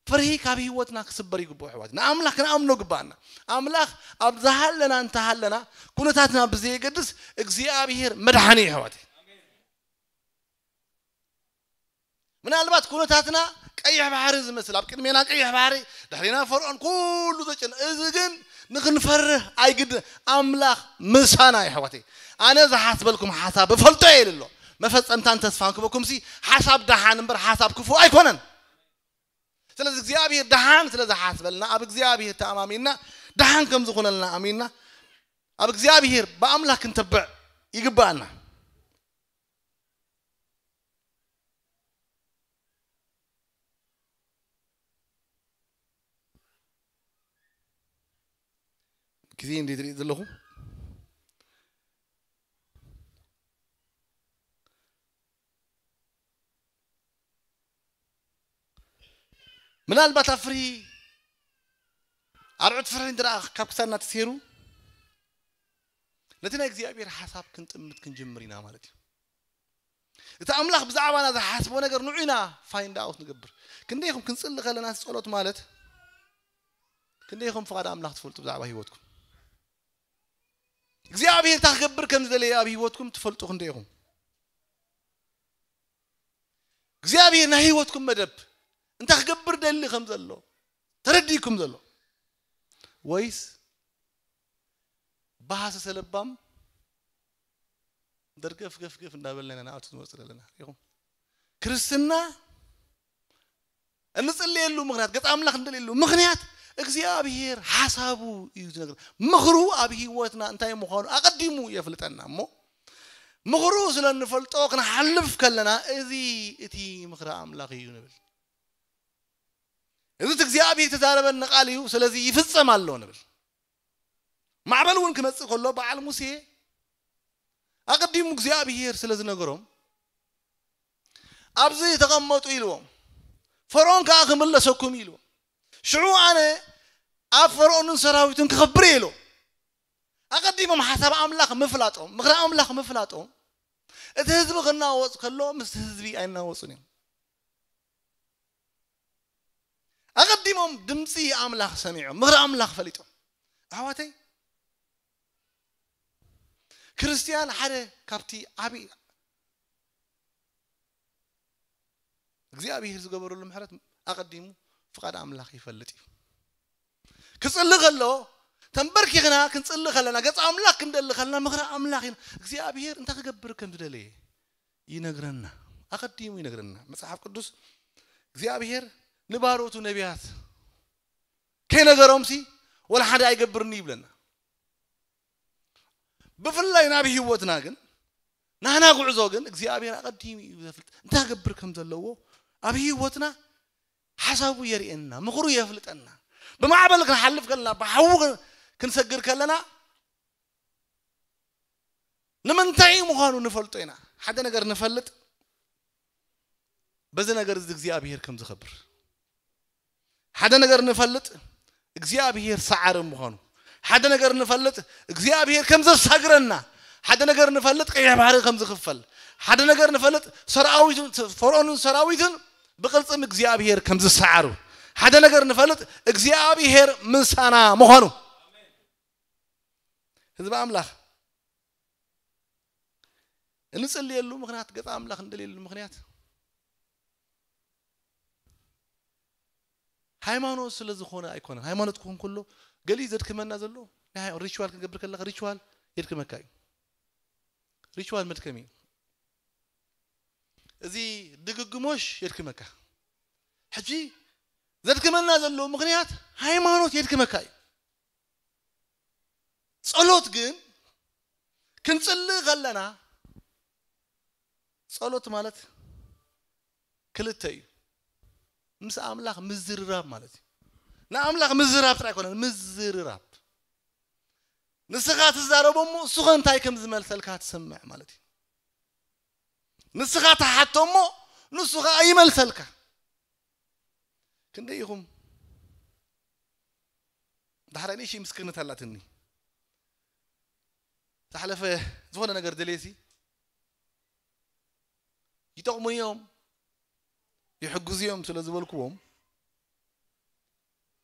ፍርሂ ካብ ህይወትና ክስበር ይግብኦ ኣሕዋት። ንኣምላኽ ክንኣምኖ ግባኣና። ኣምላኽ ኣብ ዝሃለና እንተሃለና ኩነታትና ብዘየገድስ እግዚኣብሔር መድሓኒ እዩ ኣሕዋት። ምናልባት ኩነታትና ቀይሕ ባሕሪ ዝመስል ኣብ ቅድሜና ቀይሕ ባሕሪ ድሕሪና ፈርዖን ኩሉ ዘጭን እዚ ግን ንክንፈርህ ኣይግድ ኣምላኽ ምሳና ኣሕዋተይ። ኣነ ዝሓስበልኩም ሓሳብ እፈልጦ እየ ኢሉ ኣሎ። መፈጸምታን ተስፋን ክበኩም ሲ ሓሳብ ደሓን እምበር ሓሳብ ክፉ ኣይኮነን። ስለዚ እግዚኣብሔር ደሓን ስለ ዝሓስበልና ኣብ እግዚኣብሔር ተኣማሚንና ደሓን ከም ዝኾነልና ኣሚንና ኣብ እግዚኣብሔር ብኣምላኽ ክንተብዕ ይግባኣና። ግዜ እንዴት ርኢ ዘለኹ ምናልባት ኣብ ፍርሂ ኣርዑት ፍርሒ እንተ ካብ ክሳድና ተሰይሩ ነቲ ናይ እግዚኣብሔር ሓሳብ ክንጥምት ክንጅምር ኢና ማለት እዩ። እቲ ኣምላኽ ብዛዕባና ዝሓስቦ ነገር ንዑ ኢና ፋይንድ ኣውት ንገብር። ክንደይ ኢኹም ክንጽሊ ከለና ጸሎት ማለት ክንደይ ኢኹም ፍቓድ ኣምላኽ ትፈልጡ ብዛዕባ ህይወትኩም እግዚኣብሔር እንታይ ክገብር ከም ዝደለየ ኣብ ህይወትኩም ትፈልጡ ክንደይ ኢኹም? እግዚኣብሔር ናይ ህይወትኩም መደብ እንታይ ክገብር ደሊ ከም ዘሎ ተረዲእኩም ዘሎ ወይስ ብሃሰሰ ለባም ደርገፍ ገፍ ገፍ እንዳበልና ኢና ንኣቱ ንወፅእ ዘለና ኢኹም? ክርስትና እንጽልየሉ ምኽንያት ገጽ ኣምላኽ እንደልየሉ ምኽንያት እግዚኣብሔር ሓሳቡ እዩ ዝነግር። ምኽሩ ኣብ ህይወትና እንታይ ምዃኑ ኣቐዲሙ የፍልጠና እሞ ምኽሩ ስለ እንፈልጦ ክንሓልፍ ከለና እዚ እቲ ምኽሪ ኣምላኽ እዩ ንብል። እዚ እቲ እግዚኣብሔር ተዛረበኒ ቃል እዩ፣ ስለዚ ይፍጸም ኣሎ ንብል። ማዕበል እውን ክመጽእ ከሎ በዓል ሙሴ ኣቐዲሙ እግዚኣብሔር ስለ ዝነገሮም ኣብዚ ተቐመጡ ኢልዎም፣ ፈርዖን ከዓ ክምለሰኩም ኢልዎም። ሽዑ ኣነ ኣብ ፈርዖንን ሰራዊቱን ክኸብር እየ ኢልዎም። ኣቐዲሞም ሓሳብ ኣምላኽ ምፍላጦም፣ ምኽሪ ኣምላኽ ምፍላጦም እቲ ህዝቢ ክናወፅ ከሎ ምስ ህዝቢ ኣይናወፁን እዮም። ኣቐዲሞም ድምፂ ኣምላኽ ሰሚዖም፣ ምኽሪ ኣምላኽ ፈሊጦም። ኣሕዋተይ፣ ክርስትያን ሓደ ካብቲ ዓብዪ እግዚኣብሔር ዝገበረሉ ምሕረት፣ ኣቐዲሙ ፍቓድ ኣምላኽ ይፈልጥ እዩ። ክጽሊ ከሎ፣ ተንበርኪኽና ክንጽሊ ከለና፣ ገጽ ኣምላኽ ክንደሊ ከለና፣ ምኽሪ ኣምላኽ ኢና። እግዚኣብሔር እንታይ ክገብር ከም ዝደለየ ይነግረና፣ ኣቐዲሙ ይነግረና። መጽሓፍ ቅዱስ እግዚኣብሔር ንባሮቱ ነቢያት ከይነገሮምሲ፣ ወላ ሓደ ኣይገብርኒ ይብለና። ብፍላይ ናብ ህይወትና ግን፣ ናህና ጉዕዞ ግን እግዚኣብሔር ኣቐዲሙ እዩ ዘፍልጥ። እንታይ ክገብር ከም ዘለዎ ኣብ ህይወትና ሓሳቡ የርእየና፣ ምኽሩ የፍልጠና። ብማዕበል ክንሓልፍ ከለና፣ ብሓዊ ክንሰግር ከለና፣ ንምንታይ ምዃኑ ንፈልጦ ኢና። ሓደ ነገር ንፈልጥ፣ በዚ ነገር እዚ እግዚኣብሔር ከም ዝኸብር። ሓደ ነገር ንፈልጥ፣ እግዚኣብሔር ሰዓሪ ምዃኑ። ሓደ ነገር ንፈልጥ፣ እግዚኣብሔር ከም ዘሳግረና። ሓደ ነገር ንፈልጥ፣ ቀይሕ ባሕሪ ከም ዝኽፈል። ሓደ ነገር ንፈልጥ፣ ሰራዊትን፣ ፈርዖንን ሰራዊትን ብቕልጽም እግዚኣብሔር ከም ዝሰዓሩ። ሓደ ነገር ንፈልጥ፣ እግዚኣብሔር ምሳና ምዃኑ። ህዝቢ ኣምላኽ፣ እንጽልየሉ ምኽንያት፣ ገጽ ኣምላኽ እንደልየሉ ምኽንያት፣ ሃይማኖት ስለ ዝኾነ ኣይኮነን። ሃይማኖት ክኾን ከሎ፣ ገሊኡ ዘድክመና ዘሎ፣ ናይ ሃይ-፣ ሪቹዋል ክንገብር ከለኻ፣ ሪቹዋል የድክመካ እዩ። ሪቹዋል መድከሚ እዩ። እዚ ድግግሞሽ የድክመካ። ሕጂ ዘድክመና ዘሎ ምኽንያት፣ ሃይማኖት የድክመካ እዩ። ጸሎት ግን፣ ክንጽልእ ከለና፣ ጸሎት ማለት ክልተ እዩ። ምስ ኣምላኽ ምዝርራብ ማለት እዩ። ንኣምላኽ ምዝራብ ጥራይ ኣይኮነን፣ ምዝርራብ። ንስኻ ትዛረቦ እሞ፣ እሱ ኸ እንታይ ከም ዝመልሰልካ ትሰምዕ ማለት እዩ። ንስኻ ትሓቶ እሞ፣ ንሱ ኸኣ ይመልሰልካ። ክንደይ ኢኹም? ዳሕራይ ንእሽተይ ምስክርነት ኣላትኒ። ዝሓለፈ ዝኾነ ነገር ደልየሲ፣ ይጠቕሙኒ እዮም፣ ይሕግዙ እዮም ስለ ዝበልኩዎም፣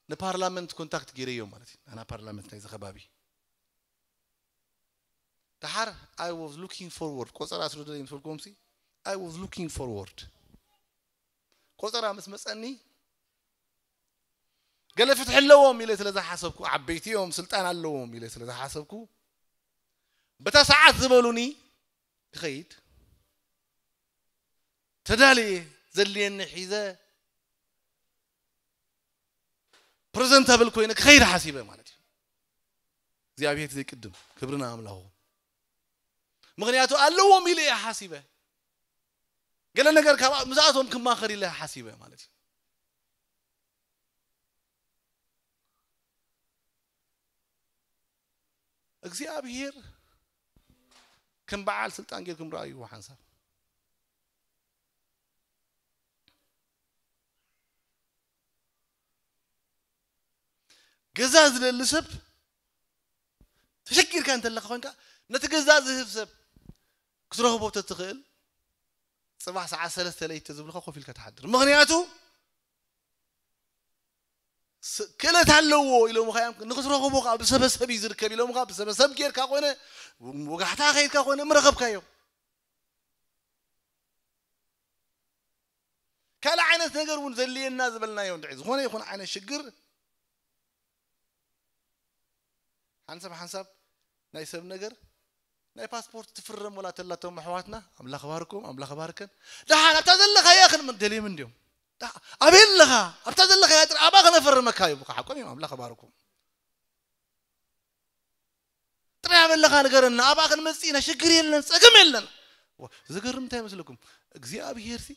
ንፓርላመንት ኮንታክት ገይረዮም ማለት እዩ። ኣና ፓርላመንት ናይዚ ከባቢ። ደሓር፣ I was looking forward፣ ቆጸራ ስለ ደለየ ምስ በልኩዎምሲ፣ I was looking forward። ቆጸራ ምስ መጸኒ፣ ገለ ፍትሒ ኣለዎም ኢለ ስለ ዝሓሰብኩ፣ ዓበይቲ እዮም፣ ስልጣን ኣለዎም ኢለ ስለ ዝሓሰብኩ፣ በታ ሰዓት ዝበሉኒ ክኸይድ፣ ተዳልየ፣ ዘድልየኒ ሒዘ፣ ፕሬዘንታብል ኮይነ ክኸይድ ሓሲበ ማለት እዩ። እግዚኣብሔር ዘይቅድም፣ ክብሪ ንኣምላኹ። ምኽንያቱ ኣለዎም ኢለ እየ ሓሲበ። ገለ ነገር ካብ ምስኣቶም ክማኸር ኢለ ሓሲበ ማለት እዩ። እግዚኣብሔር ከም በዓል ስልጣን ጌርኩም ረኣይዎ ሓንሳብ። ገዛ ዝደሊ ሰብ ተሸጊርካ እንተለኻ ኮይንካ፣ ነቲ ገዛ ዝህብ ሰብ ክትረኽቦ ተትኽእል፣ ጽባሕ ሰዓት ሰለስተ ለይቲ ዝብልካ ኮፍ ኢልካ ትሓድር። ምኽንያቱ ስ-፣ ክእለት ኣለዎ ኢሎምኻ እዮም፣ ንክትረኽቦ ከዓ ብሰበሰብ እዩ ዝርከብ ኢሎምኻ፣ ብሰበሰብ ጌርካ ኮነ፣ ወጋሕታ ከይድካ ኮነ፣ ምረኸብካዮ። ካልእ ዓይነት ነገር እውን ዘድልየና ዝበልናዮ እንድዒ፣ ዝኾነ ይኹን ዓይነት ሽግር፣ ሓንሳብ ሓንሳብ ናይ ሰብ ነገር፣ ናይ ፓስፖርት ትፍረም ወላ ተላቶም ኣሕዋትና፣ ኣምላኽ ባርኮም፣ ኣምላኽ ባርከን። ደሓን ኣብታ ዘለኻያ ክንምን ደልዮም እንድዮም። ደሓ-፣ ኣበይ ኣለኻ? ኣብታ ዘለኻያ ጥራ-፣ ኣብኣ ክነፈርመካ እዩ፣ ብካ ሓቆም እዮም፣ ኣምላኽ ባርኮም። ጥራይ ኣበለኻ ንገረና፣ ኣብኣ ክንመጽእ ኢና፣ ሽግር የለን፣ ጸገም የለን። ዋ፣ ዝገርም እንታይ ይመስለኩም? እግዚኣብሄርሲ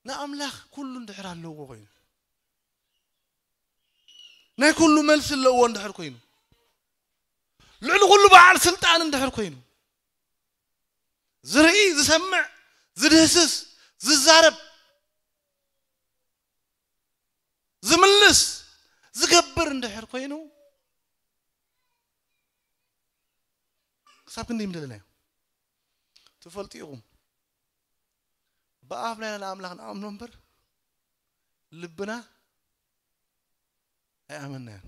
ንኣምላኽ ኩሉ እንድሕር ኣለዎ ኮይኑ፣ ናይ ኩሉ መልሲ ኣለዎ እንድሕር ኮይኑ፣ ልዕሊ ኩሉ በዓል ስልጣን እንድሕር ኮይኑ፣ ዝርኢ፣ ዝሰምዕ፣ ዝድህስስ፣ ዝዛረብ፣ ዝምልስ፣ ዝገብር እንድሕር ኮይኑ፣ ክሳብ ክንደይ ምደለናዮ ትፈልጡ ኢኹም። ብኣፍና ኢና ንኣምላኽ ንኣምኖ እምበር፣ ልብና ኣይኣመናዮን።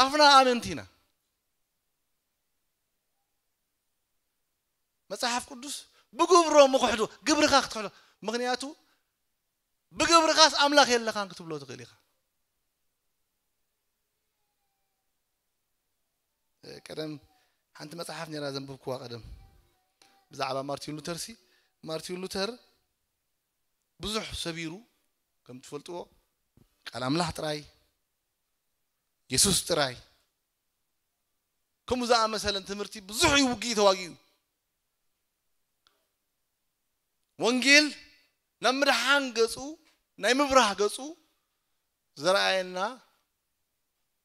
ኣፍና ኣመንቲ ኢና። መጽሓፍ ቅዱስ ብግብሮም ክሕዶ፣ ግብርኻ ክትሕዶ። ምኽንያቱ ብግብርኻስ ኣምላኽ የለኻን ክትብሎ ትኽእል ኢኻ። ቀደም ሓንቲ መጽሓፍ ነራ ዘንብብኩዋ ቀደም ብዛዕባ ማርቲን ሉተር ሲ። ማርቲን ሉተር ብዙሕ ሰቢሩ፣ ከም ትፈልጥዎ፣ ቃል ኣምላኽ ጥራይ፣ የሱስ ጥራይ፣ ከምኡ ዝኣመሰለን ትምህርቲ ብዙሕ እዩ ውግእ ተዋጊኡ። ወንጌል ናብ ምድሓን ገጹ፣ ናይ ምብራህ ገጹ ዘርኣየና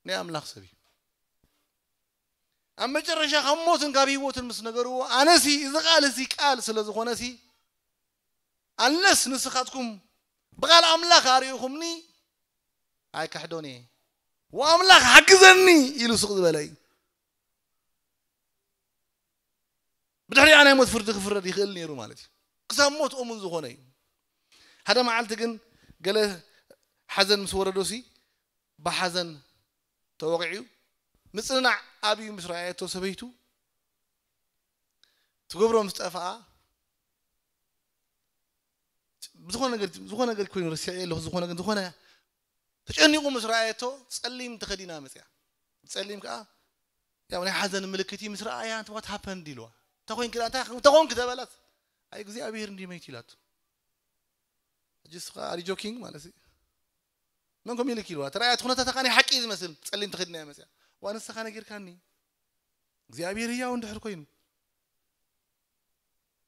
ናይ ኣምላኽ ሰብ እዩ። ኣብ መጨረሻ ካብ ሞትን ካብ ህይወትን ምስ ነገርዎ፣ ኣነሲ እዚ ቃል እዚ ቃል ስለ ዝኾነሲ፣ ኣነስ ንስኻትኩም ብቓል ኣምላኽ ኣርእኹምኒ ኣይካሕዶን እየ፣ ወኣምላኽ ሓግዘኒ ኢሉ ስቕ ዝበለ እዩ። ብድሕሪኣ ናይ ሞት ፍርዲ ክፍረድ ይኽእል ነይሩ ማለት እዩ። ክሳብ ሞት እሙን ዝኾነ እዩ። ሓደ መዓልቲ ግን ገለ ሓዘን ምስ ወረዶሲ ብሓዘን ተወቒዑ ምጽንናዕ ኣብዩ ምስ ረኣየቶ ሰበይቱ ትገብሮ ምስ ጠፍኣ ዝኾነ ነገር ዝኾነ ነገር ኮይኑ ረሲዐ ኣለኹ ዝኾነ ግን ዝኾነ ተጨኒቑ ምስ ረኣየቶ ጸሊም ተኸዲና መጽያ። ጸሊም ከኣ ያው ናይ ሓዘን ምልክት እዩ። ምስ ረኣያ what happened ኢልዋ። ተኾይንክ እንታይ ተኾንክ ተበላት። ኣይ እግዚኣብሔር እንዲ መይት ኢላቱ። ሕጂ ስኻ are you joking ማለት እዩ። መን ኮም ኢልክ ኢልዋ። ተረኣያ ትኹነታ ተኻኒ ሓቂ እዩ ዝመስል። ጸሊም ተኸዲና እያ መጽያ። ዋ ንስኻ ነጊርካኒ እግዚኣብሔር ህያው እንድሕር ኮይኑ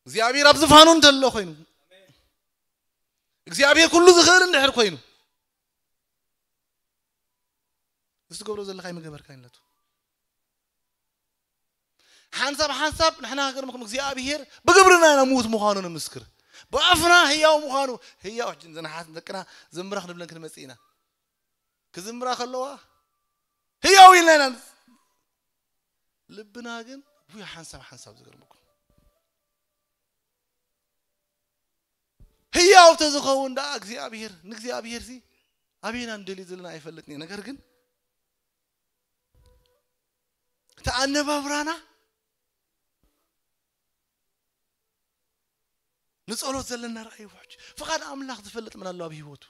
እግዚኣብሔር ኣብ ዝፋኑ እንተሎ ኮይኑ እግዚኣብሔር ኩሉ ዝኽእል እንድሕር ኮይኑ እዚ ትገብሮ ዘለኻ ኣይምገበርካ ይነቱ። ሓንሳብ ሓንሳብ ንሕና ሃገርኩም እግዚኣብሔር ብግብርና ኢና ምዉት ምዃኑ ንምስክር፣ ብኣፍና ህያው ምዃኑ። ህያው ሕጂ ዘናሓት ደቅና ዝምራ ክንብለን ክንመጽእ ኢና። ክዝምራ ከለዋ ህያው ኢልና ኢና። ልብና ግን ውይ ሓንሳብ ሓንሳብ ዝገርመኩም ህያው ተዝኸውን ደኣ እግዚኣብሔር ንእግዚኣብሔር ሲ ኣበየና ንደልዩ ዘለና ኣይፈልጥን እየ። ነገር ግን እቲ ኣነባብራና ንጸሎት ዘለና ራእይ ውሕጅ ፍቓድ ኣምላኽ ዝፈልጥ መን ኣሎ ኣብ ህይወቱ?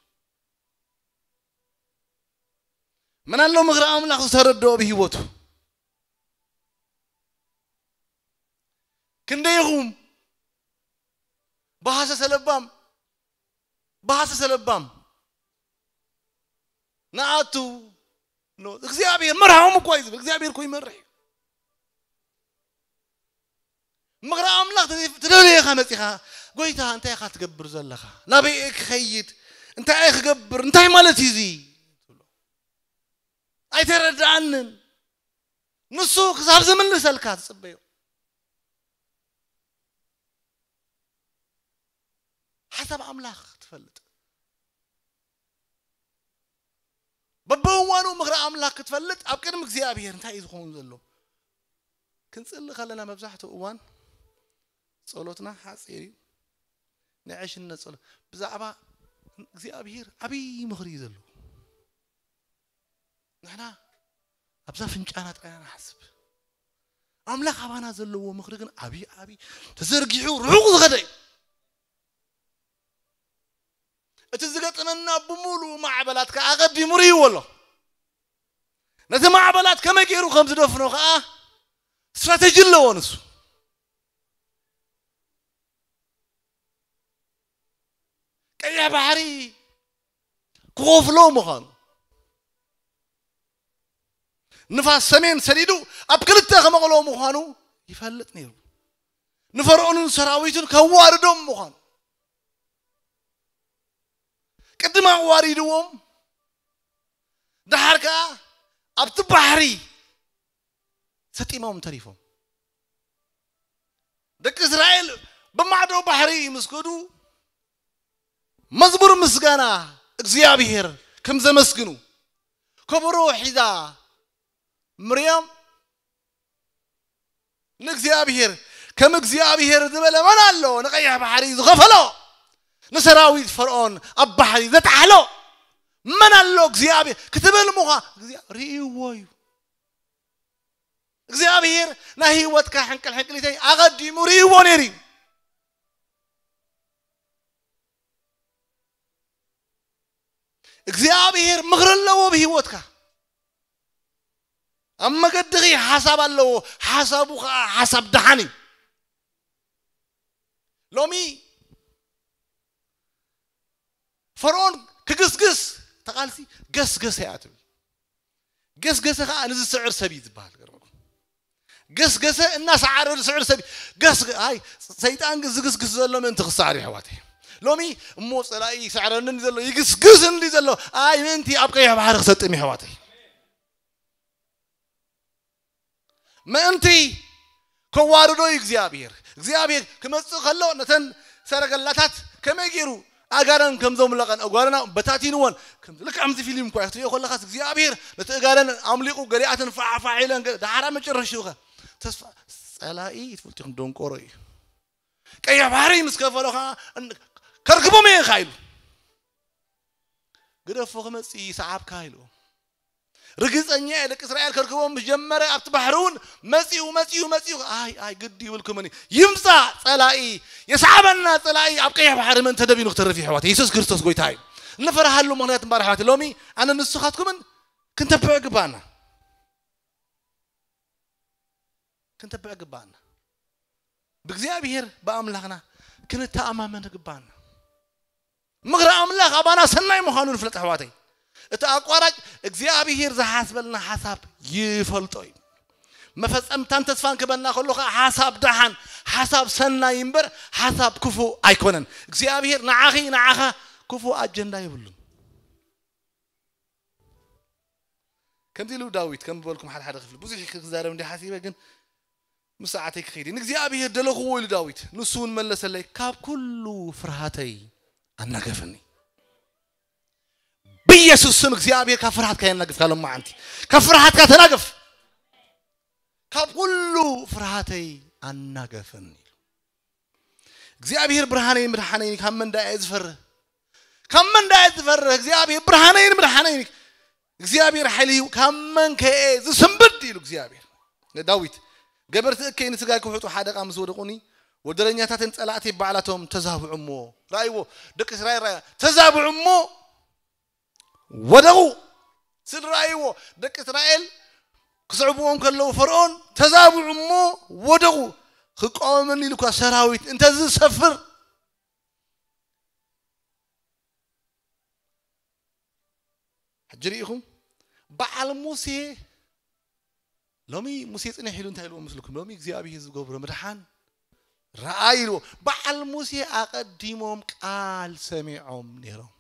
መን ኣሎ ምኽሪ ኣምላኽ ዝተረድኦ ኣብ ህይወቱ? ክንደይኹም ብሃሰሰ ለባም ብሃሰሰ ለባም ንኣቱ እግዚኣብሔር መርሃዎም እኳ እዩ ዝብል እግዚኣብሔር እኮ ይመርሕ እዩ። ምኽሪ ኣምላኽ ትደልየኻ መፂኻ ጎይታ እንታይ ኢኻ ትገብር ዘለኻ? ናበይ እየ ክኸይድ? እንታይ እየ ክገብር? እንታይ ማለት እዩ እዚ? ኣይተረድኣንን። ንሱ ክሳብ ዝምልሰልካ ትፅበዮ። ሓሳብ ኣምላኽ ክትፈልጥ በብእዋኑ ምኽሪ ኣምላኽ ክትፈልጥ ኣብ ቅድሚ እግዚኣብሔር እንታይ እዩ ዝኸውን ዘሎ? ክንጽሊ ከለና መብዛሕትኡ እዋን ጸሎትና ሓጺር እዩ። ናይ ዕሽነት ጸሎት ብዛዕባ እግዚኣብሔር ዓብዪ ምኽሪ እዩ ዘለዎ። ንሕና ኣብዛ ፍንጫና ጥራይ ንሓስብ። ኣምላኽ ኣባና ዘለዎ ምኽሪ ግን ዓብዪ ዓብዪ ተዘርጊሑ ርሑቕ ዝኸደ እዩ። እቲ ዝገጠመና ብምሉእ ማዕበላት ከዓ ኣቐዲሙ ርእይዎ ኣሎ። ነቲ ማዕበላት ከመይ ገይሩ ከም ዝደፍኖ ከዓ ስትራተጂ ኣለዎ ንሱ። ቀይሕ ባሕሪ ክኸፍሎ ምዃኑ፣ ንፋስ ሰሜን ሰዲዱ ኣብ ክልተ ከመቕሎ ምዃኑ ይፈልጥ ነይሩ። ንፈርዖንን ሰራዊቱን ከዋርዶም ምዃኑ ቅድም ኣዋሪድዎም፣ ደሓር ከኣ ኣብቲ ባሕሪ ሰጢሞም ተሪፎም። ደቂ እስራኤል ብማዕዶ ባሕሪ ምስ ከዱ መዝሙር ምስጋና እግዚኣብሔር ከም ዘመስግኑ፣ ከበሮ ሒዛ ምርያም ንእግዚኣብሔር ከም እግዚኣብሔር ዝበለ መን ኣሎ? ንቐይሕ ባሕሪ ዝኸፈሎ፣ ንሰራዊት ፈርዖን ኣብ ባሕሪ ዘጥሓሎ መን ኣሎ እግዚኣብሔር ክትብል ምዃ እግዚኣብሔር ርእይዎ እዩ። እግዚኣብሔር ናይ ህይወትካ ሕንቅል ሕንቅሊተይ ኣቐዲሙ ርእይዎ ነይሩ እዩ። እግዚኣብሔር ምኽሪ ኣለዎ ብህይወትካ። ኣብ መገድኺ ሓሳብ ኣለዎ። ሓሳቡ ከዓ ሓሳብ ደሓን እዩ። ሎሚ ፈርዖን ክግስግስ ተቓልሲ ገስገሰ እያ ትብል። ገስገሰ ከዓ ንዝስዕር ሰብ እዩ ዝበሃል። ገርመኩም ገስገሰ እናሰዓረ ዝስዕር ሰብ እዩ። ገስ ኣይ ሰይጣን ግን ዝግስግስ ዘሎ ምእንቲ ክሰዓር እዩ ኣሕዋተይ። ሎሚ እሞ ፀላኢ ይስዕረኒ እንዲ ዘሎ ይግስግስ እንዲ ዘሎ ኣይ ምእንቲ ኣብ ቀይሕ ባሕሪ ክሰጥም እዩ ኣሕዋተይ። ምእንቲ ከዋርዶ እዩ እግዚኣብሔር። እግዚኣብሔር ክመፅእ ከሎ ነተን ሰረገላታት ከመይ ገይሩ ኣጋረን ከም ዘምለቐን ኣጓርና በታቲንወን ከም ልክዕ ከምዚ ፊልም እኳ ክትሪኦ ከለኻስ እግዚኣብሔር ነቲ እጋረን ኣምሊቑ ገሊኣተን ፋሕፋሕ ኢለን ገ- ዳሕራ መጨረሽኡ ኸ ተስፋ ፀላኢ ትፈልጡ ኢኹም ደንቆሮ እዩ። ቀይሕ ባሕሪ ምስ ከፈሎ ከዓ እን- ከርክቦም እየ ኻ ኢሉ ግደፎ ክመፅእ ይሰዓብካ ኢሉ ርግፀኛ እየ ደቂ እስራኤል ከርክቦም ምስ ጀመረ ኣብቲ ባሕሪ እውን መፂኡ መፂኡ መፂኡ ኣይ ኣይ ግዲ ይብልኩምን እዩ ይምፃእ ፀላኢ የስዓበና ፀላኢ ኣብ ቀይሕ ባሕሪ መን ተደቢኑ ክተርፍ ይሕዋት የሱስ ክርስቶስ ጎይታ እዩ። ንፈርሃሉ ምክንያት እምበር ኣሕዋት ሎሚ ኣነ ንስኻትኩምን ክንተብዕ ግባና ክንተብዕ ግባና ብእግዚኣብሔር ብኣምላኽና ክንተኣማመን ግባና። ምኽሪ ኣምላኽ ኣባና ሰናይ ምዃኑ ንፍለጥ ኣሕዋተይ። እቲ ኣቋራጭ እግዚኣብሔር ዝሓስበልና ሓሳብ ይፈልጦ እዩ። መፈጸምታን ተስፋን ክበና ከሎ ከዓ ሓሳብ ደሓን ሓሳብ ሰናይ እምበር ሓሳብ ክፉእ ኣይኮነን። እግዚኣብሔር ንዓኺ ንዓኻ ክፉእ ኣጀንዳ የብሉን። ከምዚ ኢሉ ዳዊት ከም ዝበልኩም ሓደ ሓደ ክፍሊ ብዙሕ ክዛረብ እንዲ ሓሲበ ግን ምስ ሰዓተይ ክኸይድ ንእግዚኣብሔር ደለኽዎ ኢሉ ዳዊት ንሱ እውን መለሰለይ ካብ ኩሉ ፍርሃተይ ኣናገፈኒ። ብኢየሱስ ስም እግዚኣብሔር ካብ ፍርሃትካ የናግፍካ ሎማዓንቲ ካብ ፍርሃትካ ተናገፍ። ካብ ኩሉ ፍርሃተይ ኣናገፈኒ። እግዚኣብሔር ብርሃነይ ምድሓነይ ካብ መን ዳኣ ዝፈርህ ካብ መን ዳኣ ዝፈርህ እግዚኣብሔር ብርሃነይ ምድሓነይ እግዚኣብሔር ሓይሊ ካብ መን ከኤ ዝስንብድ ኢሉ እግዚኣብሔር ንዳዊት ገበርቲ እከይ ንስጋይ ክውሕጡ ሓደ ቃ ምስ ወደቑኒ ወደረኛታትን ጸላእቲ ባዕላቶም ተዛብዑ እሞ ራእይዎ ደቂ እስራኤል ራእያ ተዛብዑ እሞ ወደቑ። ስድራይዎ ደቂ እስራኤል ክስዕብዎም ከለዉ ፈርዖን ተዛብዑ እሞ ወደቑ። ክቃወመኒ ኢሉ እኳ ሰራዊት እንተ ዝሰፍር ሕጂ ርኢኹም በዓል ሙሴ ሎሚ ሙሴ ጽንሕ ኢሉ እንታይ ኢልዎ ምስልኩም ሎሚ እግዚኣብሔር ዝገብሮ ምድሓን ረኣይ ኢልዎ። በዓል ሙሴ ኣቐዲሞም ቃል ሰሚዖም ነይሮም።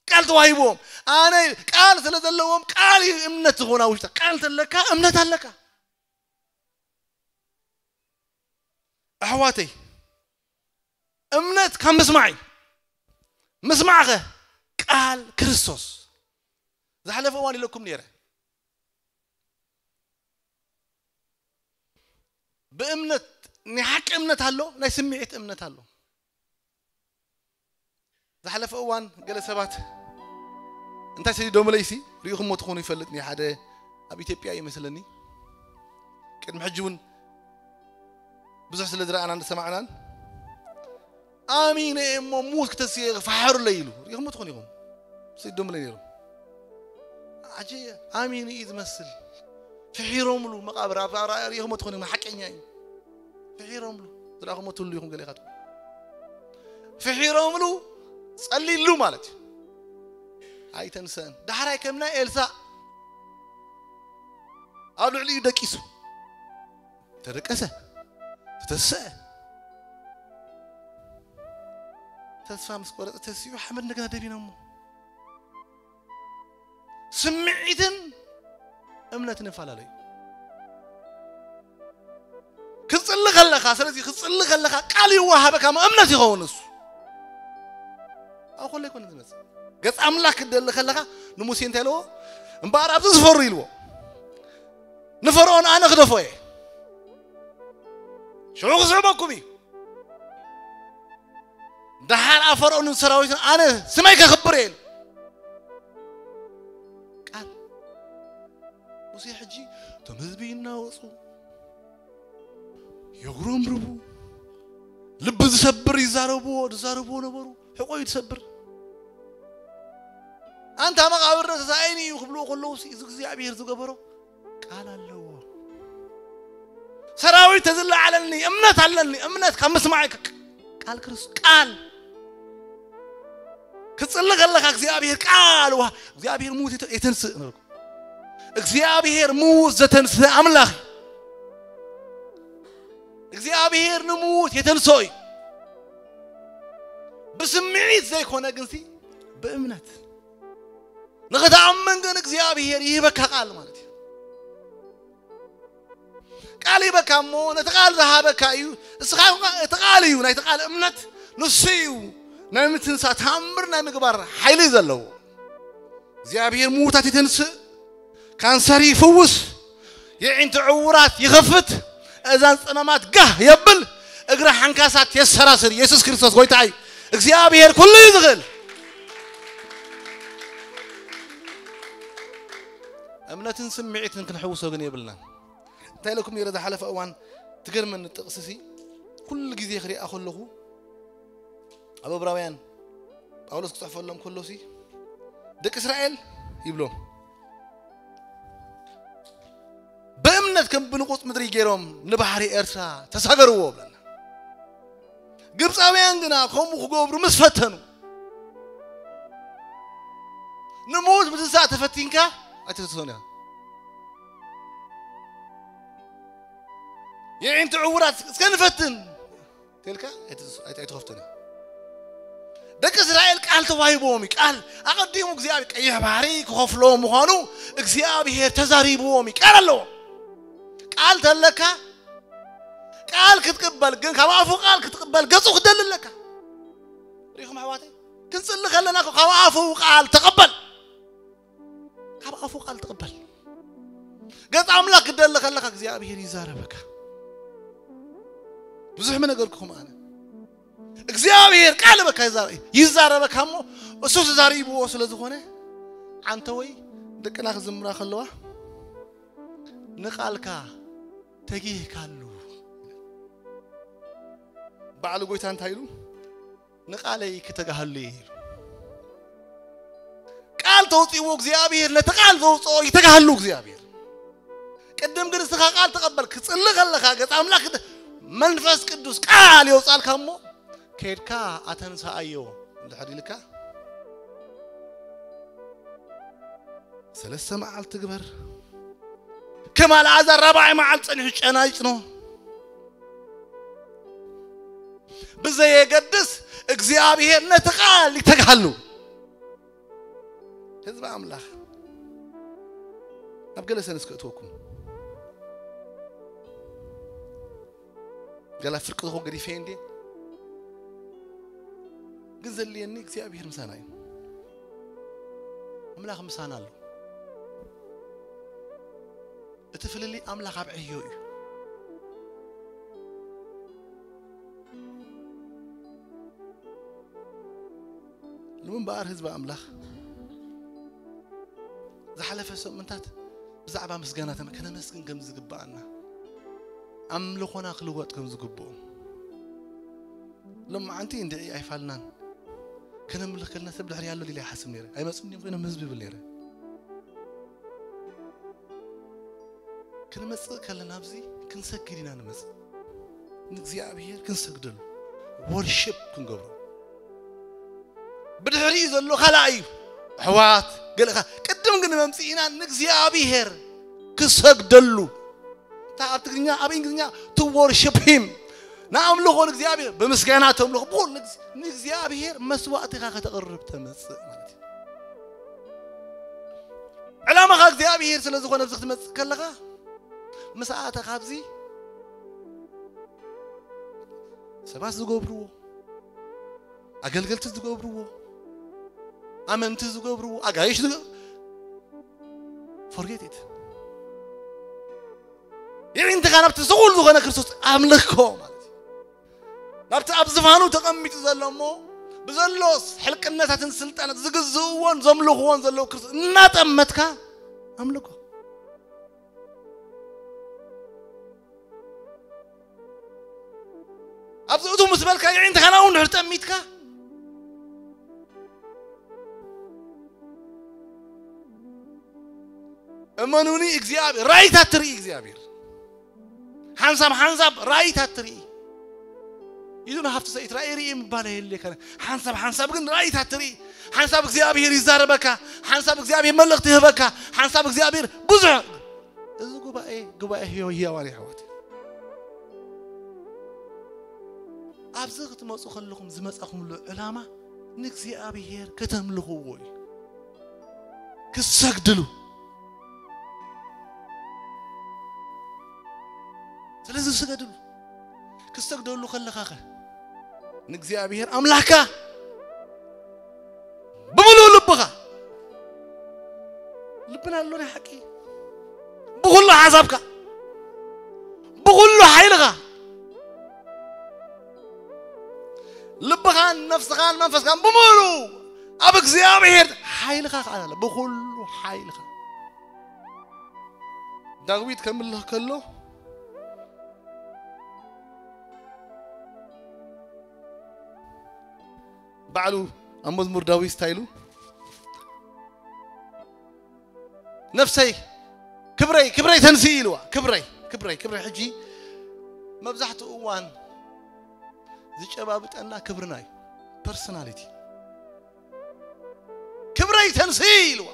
ቃል ተዋሂብዎም ኣነ ቃል ስለ ዘለዎም ቃል እዩ እምነት ዝኾና ውሽጣ ቃል ተለካ እምነት ኣለካ። ኣሕዋተይ እምነት ካብ ምስማዕ እዩ። ምስማዕኸ ቃል ክርስቶስ ዝሓለፈ እዋን ኢለኩም ነይረ። ብእምነት ናይ ሓቂ እምነት ኣሎ ናይ ስምዒት እምነት ኣሎ። ዝሓለፈ እዋን ገለ ሰባት እንታይ ሰዲዶምለይሲ ርኢኹሞ ትኾኑ ይፈልጥ ኒ ሓደ ኣብ ኢትዮጵያ ይመስለኒ ቅድሚ ሕጂ እውን ብዙሕ ስለ ዝረኣና ዝሰማዕናን ኣሚነ እሞ ሙት ክተስየ ክፈሓሩለይ ኢሉ ርኢኹሞ ትኾኑ ኢኹም ሰዲዶምለይ ነይሮም። ኣጂ ኣሚኑ እዩ ዝመስል ፍሒሮምሉ መቃብር ኣብ ርኢኹሞ ትኾኑ ኢኹም ሓቀኛ እዩ ፍሒሮምሉ ዝረኣኹሞ ትህሉ ኢኹም ገለ ኢኻትኩም ፍሒሮምሉ ጸሊሉ ማለት እዩ። ኣይተንሰእን ዳሕራይ ከም ናይ ኤልሳእ ኣብ ልዕሊኡ ደቂሱ ተደቀሰ ተተሰአ ተስፋ ምስ ቆረፀ ተሲኡ ሓመድ እንደገና ደቢኖሞ ስምዒትን እምነትን ይፈላለዩ። ክጽሊ ከለኻ ስለዚ ክጽሊ ከለኻ ቃል ይወሃበካ እሞ እምነት ይኸውን እሱ ኣብ ኩሉ ይኮነ ዝመጽእ ገጽ ኣምላኽ ክደሊ ከለኻ ንሙሴ እንታይ ኢልዎ እምበኣር ኣብዚ ዝፈሩ ኢልዎ ንፈርዖን ኣነ ክደፎ እየ ሽዑ ክስዕበኩም እዩ ደሓር ኣብ ፈርኦንን ሰራዊትን ኣነ ስመይ ከኽብር እየ ኢሉ። ቃል። ሙሴ ሕጂ እቶም ህዝቢ ይናወጹ፣ የጉረምርቡ፣ ልቢ ዝሰብር ይዛረብዎ፣ ዝዛረብዎ ነበሩ። ሕቆ እዩ ዝሰብር። ኣንታ መቓብር ተሳኢኒ እዩ ክብልዎ ከለዉ ሲ፣ እዚ እግዚኣብሔር ዝገበሮ ቃል ኣለዎ። ሰራዊት ተዝለዓለኒ፣ እምነት ኣለኒ፣ እምነት ካብ ምስማዕ ቃል ክርስቶስ፣ ቃል ክትጽሊ ከለኻ እግዚኣብሔር ቃል፣ ዋ፣ እግዚኣብሔር ምዉት የተ-፣ የተንስእ ነርኩ። እግዚኣብሔር ምዉት ዘተንስእ ኣምላኽ እዩ። እግዚኣብሔር ንምዉት የተንስኦ እዩ። ብስምዒት ዘይኮነ ግንሲ ብእምነት። ንኽትኣምን ግን እግዚኣብሔር ይህበካ ቃል ማለት እዩ። ቃል ይህበካ እሞ ነቲ ቃል ዝሃበካ እዩ። እስኻ እውን እቲ ቃል እዩ፣ ናይቲ ቃል እምነት ንሱ እዩ። ናይ ምትንሳ ተኣምር ናይ ምግባር ሓይሊ ዘለዎ። እግዚኣብሔር ምዉታት የተንስእ፣ ካንሰር ይፍውስ፣ የዒንቲ ዕውራት ይኸፍት፣ እዛን ጸመማት ጋህ የብል፣ እግሪ ሓንካሳት የሰራስር። ኢየሱስ ክርስቶስ ጎይታ እዩ። እግዚኣብሔር ኩሉ እዩ ዝኽእል። እምነትን ስምዒትን ክንሕውሶ ግን የብልናን። እንታይ ኢለኩም ነይረ ዝሓለፈ እዋን? ትገርመኒ ጥቕሲ ሲ፣ ኩሉ ግዜ ክሪኣ ከለኹ ኣብ ዕብራውያን ጳውሎስ ክጽሕፈሎም ከሎ ሲ፣ ደቂ እስራኤል ይብሎም ብእምነት ከም ብንቑጽ ምድሪ ገይሮም ንባሕሪ ኤርትራ ተሳገርዎ ብለና። ግብፃውያን ግና ከምኡ ክገብሩ ምስ ፈተኑ፣ ንምዉት ምትንሳእ ተፈቲንካ ኣይትትንስኦን ኢኻ። የዒንቲ ዕዉራት እስከ ንፈትን ተልካ ኣይትስ-፣ ኣይት-፣ ኣይትኸፍቶን ኢኻ። ደቂ እስራኤል ቃል ተዋሂብዎም እዩ። ቃል ኣቐዲሙ እግዚኣብሔር ቀይሕ ባሕሪ ክኸፍሎ ምዃኑ እግዚኣብሔር ተዛሪብዎም እዩ። ቃል ኣለዎም። ቃል ተለካ፣ ቃል ክትቅበል ግን ካብ ኣፉ ቃል ክትቅበል ገጹ ክደሊ ኣለካ። ሪኹም ኣሕዋተይ፣ ክንጽሊ ከለና እኮ ካብ ኣፉ ቃል ተቐበል። ካብ ኣፉ ቃል ተቐበል። ገጽ ኣምላኽ ክደሊ ከለካ እግዚኣብሔር ይዛረበካ። ብዙሕ ምነገርኩኹም ኣነ። እግዚኣብሔር ቃል በካ ይዛረ-፣ ይዛረበካ እሞ እሱ ተዛሪብዎ ስለ ዝኾነ፣ ዓንተወይ ደቅና ክዝምራ ከለዋ ንቃልካ ተጊህካሉ። በዓል ጎይታ እንታይ ኢሉ? ንቃለይ ክተጋህሉ እየ ኢሉ። ቃል ተውፅእዎ እግዚኣብሔር፣ ነቲ ቃል ዘውፅኦ ይተጋህሉ እግዚኣብሔር። ቅድም ግን እስኻ ቃል ተቐበል፣ ክጽሊ ከለኻ ገጽ ኣምላኽ ክደ-፣ መንፈስ ቅዱስ ቃል የውጻልካ እሞ ከይድካ ኣተንሳኣዮ እንድሕር ኢልካ ሰለስተ መዓልቲ ግበር። ከም ኣልዓዛር ራብዓይ መዓልቲ ጸኒሑ ጨና ይጽኖ። ብዘየገድስ እግዚኣብሔር ነቲ ቃል ይተግሃሉ። ህዝቢ ኣምላኽ ናብ ገለ ሰንስ ከእትወኩም። ገላ ፍርቂ ዝኾን ገዲፈ እንዴ? ግን ዘድልየኒ እግዚኣብሔር ምሳና እዩ። ኣምላኽ ምሳና ኣሎ። እቲ ፍልልይ ኣምላኽ ኣብ ዕዮ እዩ። ሎሚ እምበኣር ህዝቢ ኣምላኽ ዝሓለፈ ሰሙንታት ብዛዕባ ምስጋናትና ከነመስግን ከም ዝግብኣና፣ ኣምልኾና ክልወጥ ከም ዝግብኦ፣ ሎማዓንቲ እንድዒ ኣይፋልናን። ከነምልኽ ከለና ሰብ ድሕሪ ኣሎ ኢለ ይሓስብ ነይረ። ኣይመጹን እዮም ኮይኖም ህዝቢ ይብል ነይረ። ክንመጽእ ከለና ኣብዚ ክንሰግድ ኢና ንመጽእ። ንእግዚኣብሔር ክንሰግደሉ፣ ወርሺፕ ክንገብሮ። ብድሕሪኡ ዘሎ ካልኣይ እዩ። ኣሕዋት፣ ገለ ከ-፣ ቅድም ግን መምጽኢና ንእግዚኣብሔር ክሰግደሉ። እታ ኣብ ትግርኛ፣ ኣብ እንግሊዝኛ to worship him። ንኣምልኾ ንእግዚኣብሔር ብምስጋና ተምልኾ። ብኹሉ ንእግዝ-፣ ንእግዚኣብሔር መስዋእትኻ ከተቕርብ ተመጽእ ማለት እዩ። ዕላማኻ እግዚኣብሔር ስለ ዝኾነ ኣብዚ ክትመጽእ ከለኻ፣ ምስ ኣተኻ ኣብዚ ሰባት ዝገብርዎ፣ ኣገልገልቲ ዝገብርዎ፣ ኣመንቲ ዝገብርዎ፣ ኣጋይሽ ዝገ-፣ forget it። የዒንትኻ ናብቲ ስቑል ዝኾነ ክርስቶስ ኣምልኮ ማለት እዩ። ናብቲ ኣብ ዝፋኑ ተቐሚጡ ዘሎ እሞ ብዘሎ ሕልቅነታትን ስልጣናት ዝግዝእዎን ዘምልኽዎን ዘለዉ ክርስቶስ እናጠመትካ ኣምልኮ። ኣብዚ እቱ ምስ በልካ የዒንትኻ ናብኡ እንድሕር ጠሚትካ፣ እመኑኒ እግዚኣብሔር ራእይታት ትርኢ። እግዚኣብሔር ሓንሳብ ሓንሳብ ራእይታት ትርኢ። You don't have to say it. ራእይ ርኢ ምባል የድልየካ። ሓንሳብ ሓንሳብ ግን ራእይታት ትርኢ። ሓንሳብ እግዚኣብሔር ይዛረበካ። ሓንሳብ እግዚኣብሔር መልእኽቲ ይህበካ። ሓንሳብ እግዚኣብሔር ብዙሕ፣ እዚ ጉባኤ ጉባኤ ህያው ህያዋን የሕዋት፣ ኣብዚ ክትመፁ ከለኹም ዝመፃኹምሉ ዕላማ ንእግዚኣብሔር ከተምልኽዎ እዩ፣ ክትሰግድሉ። ስለዚ ስገድሉ። ክትሰግደሉ ከለኻኸ ንእግዚኣብሔር ኣምላኽካ ብምሉእ ልብኻ፣ ልብና ኣሎ ናይ ሓቂ፣ ብኹሉ ሓሳብካ፣ ብኹሉ ሓይልኻ፣ ልብኻን ነፍስኻን መንፈስካን ብምሉእ ኣብ እግዚኣብሔር ሓይልኻ ከኣ ኣሎ፣ ብኹሉ ሓይልኻ። ዳዊት ከምልኽ ከሎ ባዕሉ ኣብ መዝሙር ዳዊት እንታይ ኢሉ? ነፍሰይ ክብረይ ክብረይ ተንስኢ ኢልዋ። ክብረይ ክብረይ ክብረይ። ሕጂ መብዛሕትኡ እዋን ዝጨባብጠና ክብርና እዩ፣ ፐርሶናሊቲ። ክብረይ ተንስኢ ኢልዋ።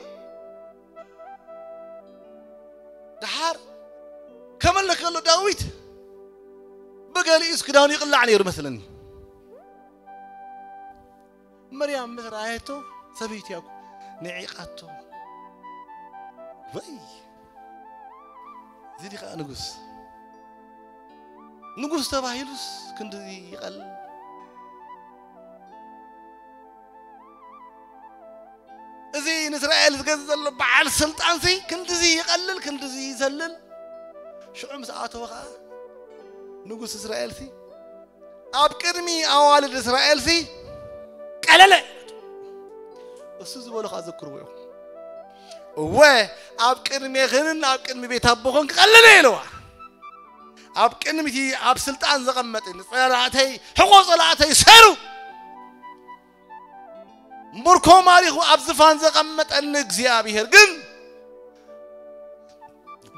ደሓር ከመልክ ከሎ ዳዊት ብገሊኡስ ክዳኑ ይቕላዕ ነይሩ መስለኒ። መርያም ምስ ረኣየቶ፣ ሰበይቲ እያ እኮ፣ ንዒቓቶ። ወይ እዚ ዲኻ ንጉስ? ንጉስ ተባሂሉስ ክንድዚ ይቐል? እዚ ንእስራኤል ዝገዝእ ዘሎ በዓል ስልጣንሲ ክንድዚ ይቐልል፣ ክንድዚ ይዘልል። ሽዑ ምስ ኣተወ ኸዓ ንጉስ እስራኤልሲ ኣብ ቅድሚ ኣዋልድ እስራኤልሲ ቀለለ። እሱ ዝበሎ ኸዓ ዘክርዎ እዮም። እወ፣ ኣብ ቅድሜኽንን ኣብ ቅድሚ ቤት ኣቦኽን ክቐልል እየ ኢልዋ። ኣብ ቅድሚቲ ኣብ ስልጣን ዘቐመጠ ንጸላእተይ፣ ሕቖ ጸላእተይ ሰሩ። ምርኮ ማሪኹ ኣብ ዝፋን ዘቐመጠኒ እግዚኣብሔር ግን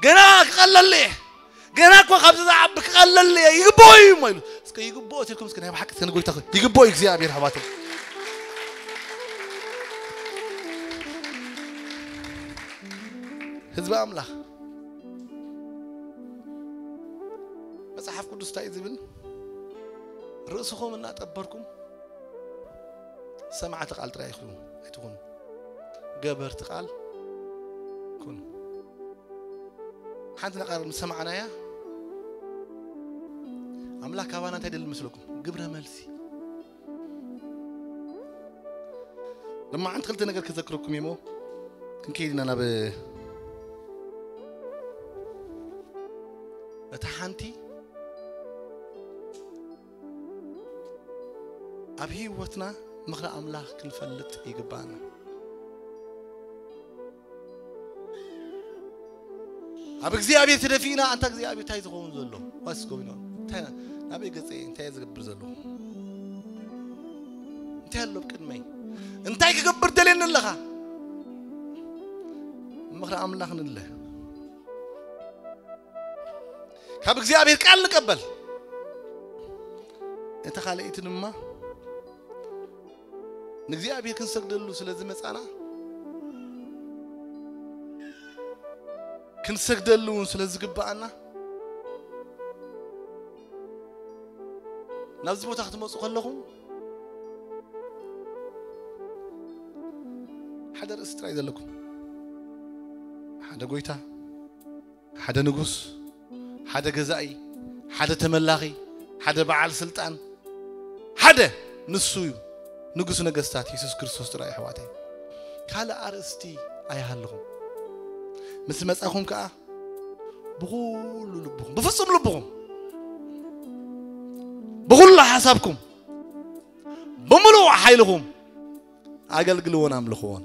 ገና ክቐለል እየ፣ ገና እኮ ካብዚ ዝዓቢ ክቐለል እየ፣ ይግብኦ እዩ እሞ ኢሉ። እስከ ይግብኦ ትልኩም እስከ ናይ ብሓቂ እስከ ንጎይታ ይግብኦ እዩ እግዚኣብሔር ኣሕዋተይ። ህዝቢ ኣምላኽ መጽሓፍ ቅዱስ እንታይ እዩ ዝብል? ርእስኹም እናጠበርኩም ሰማዕቲ ቃል ጥራይ ኣይትኹኑ፣ ኣይትኹኑ፣ ገበርቲ ቃል ኩኑ። ሓንቲ ነቓር ምስ ሰማዕናያ ኣምላኽ ካባና እንታይ ደሊ መስለኩም? ግብረ መልሲ። ለማዓንቲ ክልተ ነገር ክዘክረኩም እየ እሞ ክንከይድ ኢና ናብ እታ ሓንቲ። ኣብ ህይወትና ምኽሪ ኣምላኽ ክንፈልጥ ይግባኣና። ኣብ እግዚኣብሔር ተደፊእና፣ ኣንታ እግዚኣብሔር እንታይ ዝኸውን ዘሎ? What's going on? እንታይ ና-፣ ናበይ ገጸ? እንታይ ዝገብር ዘሎ? እንታይ ኣሎ ኣብ ቅድመይ? እንታይ ክገብር ደልየኒ ኣለኻ? ምኽሪ ኣምላኽ ንለ። ካብ እግዚኣብሔር ቃል ንቀበል። እቲ ካልኣይቲ ድማ ንእግዚኣብሔር ክንሰግደሉ ስለ ዝመጻና፣ ክንሰግደሉ እውን ስለ ዝግብኣና፣ ናብዚ ቦታ ክትመጹ ከለኹም ሓደ ርእሲ ጥራይ ዘለኩም፣ ሓደ ጎይታ፣ ሓደ ንጉስ፣ ሓደ ገዛኢ፣ ሓደ ተመላኺ፣ ሓደ በዓል ስልጣን፣ ሓደ ንሱ እዩ። ንጉስ ነገስታት የሱስ ክርስቶስ ጥራይ፣ ኣሕዋተይ። ካልእ ኣርእስቲ ኣይሃልኹም። ምስ መጻኹም ከኣ ብኹሉ ልብኹም፣ ብፍጹም ልብኹም፣ ብኹሉ ሓሳብኩም፣ ብምሉእ ሓይልኹም ኣገልግልዎን ኣምልኽዎን።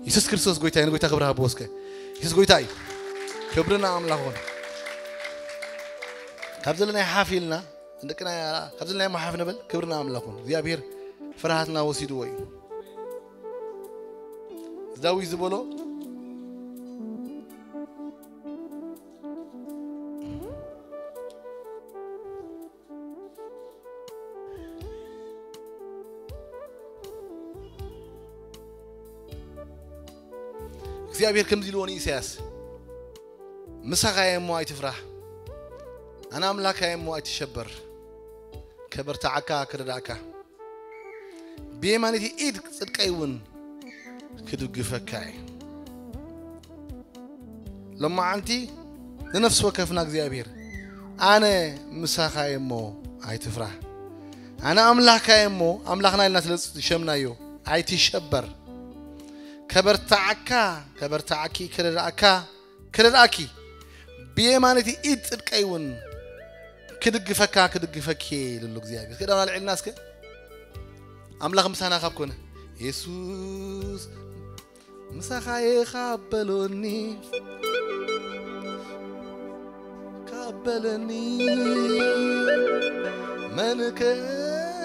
የሱስ ክርስቶስ ጎይታ እዩ። ንጎይታ ክብሪ ሃብዎ እስከ። የሱስ ጎይታ እዩ። ክብርና ኣምላኽ ይኹን። ካብ ዘለናይ ሓፍ ኢልና፣ ደቅና፣ ካብ ዘለናይ ሓፍ ንበል። ክብርና ኣምላኽ ይኹን። እግዚኣብሔር ፍርሃትና ወሲድዎ እዩ። ዳዊት ዝበሎ፣ እግዚኣብሔር ከምዚ ኢልዎ ንኢሳያስ፣ "ምሳኻ እየ እሞ ኣይትፍራህ፣ ኣነ ኣምላኽካ እየ እሞ ኣይትሸበር፣ ከበርትዓካ፣ ክረድኣካ፣ ብየማነይቲ ኢድ ጽድቀይ እውን ክድግፈካ እየ።" ሎማዓንቲ ንነፍሲ ወከፍና እግዚኣብሔር፣ "ኣነ ምሳኻ እየ እሞ ኣይትፍራህ፣ ኣነ ኣምላኽካ እየ እሞ፣ ኣምላኽና ኢልና ስለ ዝሸምናዮ፣ ኣይትሸበር፣ ከበርትዓካ፣ ከበርትዓኪ፣ ክረድኣካ፣ ክረድኣኪ፣ ብየማነይቲ ኢድ ጽድቀይ እውን ክድግፈካ፣ ክድግፈኪ እየ" ኢሉ እግዚኣብሔር። እስከ ዳውን ኣልዒልና እስከ። ኣምላኽ ምሳና ካብ ኮነ፣ የሱስ ምሳኻ እየ ካብ በሎኒ፣ ካብ በለኒ፣ መን ከ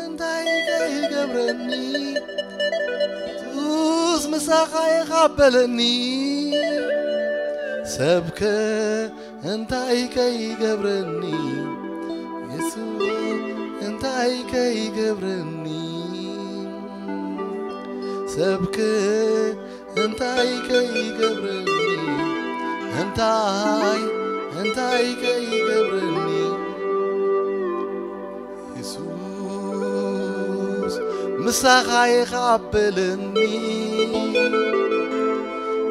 እንታይ ከይገብረኒ? የሱስ ምሳኻ እየ ካብ በለኒ፣ ሰብ ከ እንታይ ከይገብረኒ? የሱስ እንታይ ከይገብረኒ? ሰብ ከ እንታይ ከይገብረኒ? እንታይ፣ እንታይ ከይገብረኒ? የሱስ ምሳኻ እየ ካብ በለኒ፣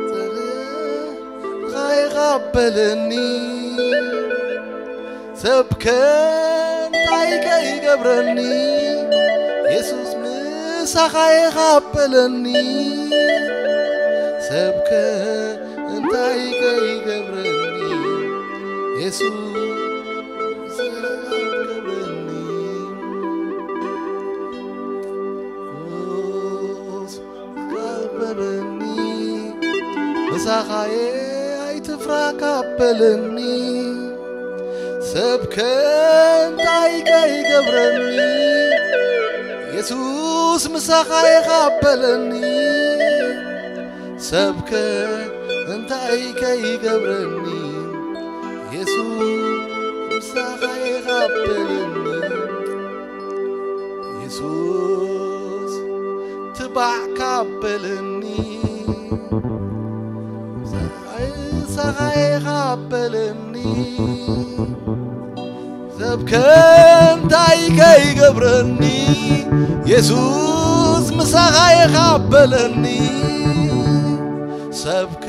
ምሳኻ እየ ካብ በለኒ፣ ሰብ ከ እንታይ ከይገብረኒ? የሱስ ምሳኻ እየ ካብ በለኒ፣ ሰብ ከ እንታይ ከይገብረኒ? የሱስ ምሳኻ እየ ካብ በለኒ፣ ካብ በለኒ፣ ምሳኻ እየ ኣይትፍራ ካብ በለኒ፣ ሰብ ከ እንታይ ከይገብረኒ? የሱስ ምሳኻ እየ ካብ በለኒ፣ ሰብ ከ እንታይ ከይገብረኒ? የሱስ ምሳኻ እየ ካብ በለኒ፣ የሱስ ትባዕ ካብ በለኒ፣ ምሳኻ እየ ካብ በለኒ፣ ሰብ ከ እንታይ ከይገብረኒ? የሱስ ምሳኻ እየ ካብ በለኒ፣ ሰብ ከ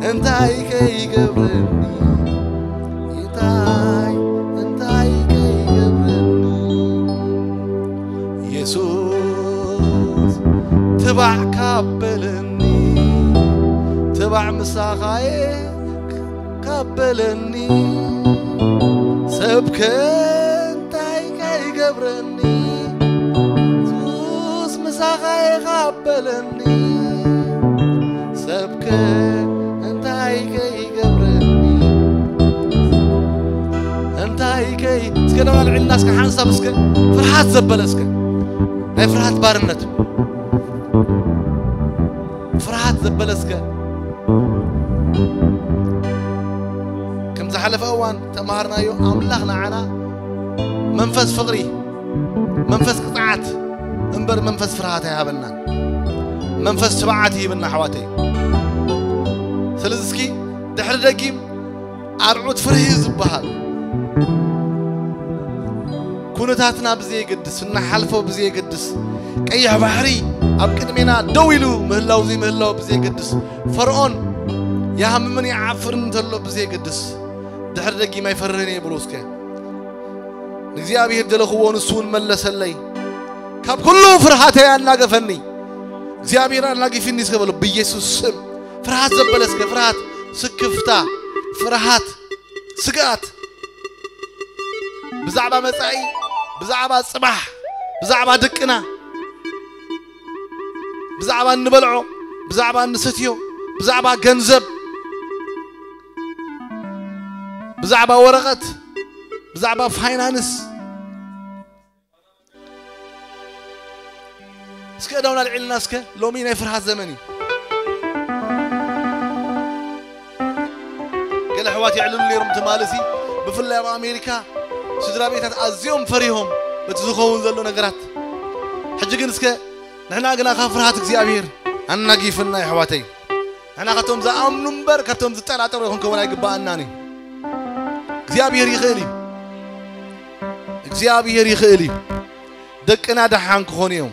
እንታይ ከይገብረኒ? እንታይ፣ እንታይ ከይገብረኒ? የሱስ ትባዕ ካብ በለኒ፣ ትባዕ ምሳኻ እየ ካብ በለኒ፣ ሰብ ከ እንታይ ከይገብረኒ? የሱስ ምሳኻ እየ ካብ በለኒ፣ ሰብ ከ እንታይ ከይገብረኒ? እንታይ ከይ-፣ እስከ ደው ኣልዕልና እስከ ሓንሳብ እስከ ፍርሃት ዘበለ እስከ ናይ ፍርሃት ባርነት፣ ፍርሃት ዘበለ እስከ ከም ዝሓለፈ እዋን ተማሃርናዮ ኣምላኽ ንዓና መንፈስ ፍቕሪ፣ መንፈስ ቅጽዓት እምበር መንፈስ ፍርሃት ኣይሃበናን። መንፈስ ትብዓት ይህብና ኣሕዋተይ። ስለዚ እስኪ ድሕሪ ደጊም ኣርዑት ፍርሂ ዝበሃል ኩነታትና ብዘየገድስ፣ እንሓልፎ ብዘየገድስ፣ ቀይሕ ባሕሪ ኣብ ቅድሜና ደው ኢሉ ምህላው ዘይምህላው ብዘየገድስ፣ ፈርዖን ይሃምምን ይዓፍርን እንተሎ ብዘየገድስ፣ ድሕሪ ደጊም ኣይፈርህን እየ ብሎ እስከ። ንእግዚኣብሔር ደለኽዎ፣ ንሱ እውን መለሰለይ። ካብ ኩሉ ፍርሃተይ ኣናገፈኒ። እግዚኣብሔር ኣናጊፊኒ እስከ በሎ። ብኢየሱስ ስም ፍርሃት ዘበለ እስከ፣ ፍርሃት፣ ስክፍታ፣ ፍርሃት፣ ስግኣት፣ ብዛዕባ መጻኢ፣ ብዛዕባ ጽባሕ፣ ብዛዕባ ደቅና፣ ብዛዕባ እንበልዖ፣ ብዛዕባ እንሰትዮ፣ ብዛዕባ ገንዘብ፣ ብዛዕባ ወረቐት፣ ብዛዕባ ፋይናንስ። እስከ እዳውና ኣልዒልና እስከ፣ ሎሚ ናይ ፍርሃት ዘመን እዩ። ገለ ኣሕዋት የዕልሉ ነይሮም ትማሊ፣ ብፍላይ ኣብ ኣሜሪካ ስድራ ቤታት ኣዝዮም ፈሪሆም በቲ ዝኸውን ዘሎ ነገራት። ሕጂ ግን እስከ ንሕና ግና ካብ ፍርሃት እግዚኣብሔር ኣናጊፍና የሕዋተይ። ንሕና ካብቶም ዝኣምኑ እምበር ካብቶም ዝጠራጠሩ ክንከውን ኣይግባኣናን እዩ። እግዚኣብሔር ይኽእል እዩ። እግዚኣብሔር ይኽእል እዩ። ደቅና ደሓን ክኾኑ እዮም።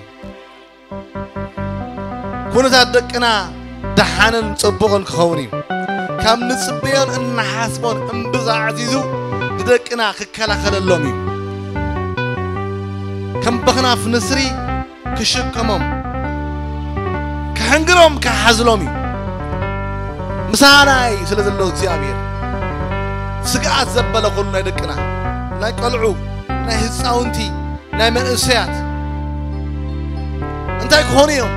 ኩነታት ደቅና ደሓንን ጽቡቕን ክኸውን እዩ። ካብ ንጽበዮን እንሓስቦን እምብዛ ኣዕዚዙ ንደቅና ክከላኸለሎም እዩ። ከም በኽናፍ ንስሪ ክሽከሞም፣ ክሕንግሮም፣ ክሓዝሎም እዩ። ምሳና እዩ ስለ ዘሎ እግዚኣብሔር። ስግኣት ዘበለ ኩሉ ናይ ደቅና፣ ናይ ቆልዑ፣ ናይ ህፃውንቲ፣ ናይ መንእሰያት እንታይ ክኾኑ እዮም?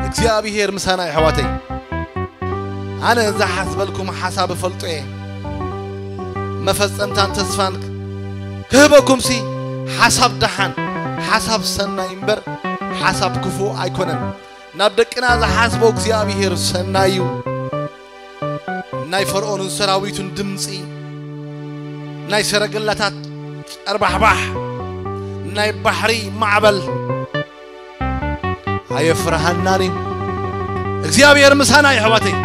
እግዚኣብሔር ምሳና የሕዋተይ። ኣነ ዝሓስበልኩም ሓሳብ እፈልጦ እየ፣ መፈጸምታን ተስፋን ክህበኩምሲ ሓሳብ ደሓን፣ ሓሳብ ሰናይ እምበር ሓሳብ ክፉእ ኣይኮነን። ናብ ደቅና ዝሓስቦ እግዚኣብሔር ሰናይ እዩ። ናይ ፈርዖንን ሰራዊቱን ድምፂ፣ ናይ ሰረገላታት ጨርባሕባሕ፣ ናይ ባሕሪ ማዕበል ኣየፍርሃናን እዩ። እግዚኣብሔር ምሳና እዩ ኣሕዋተይ፣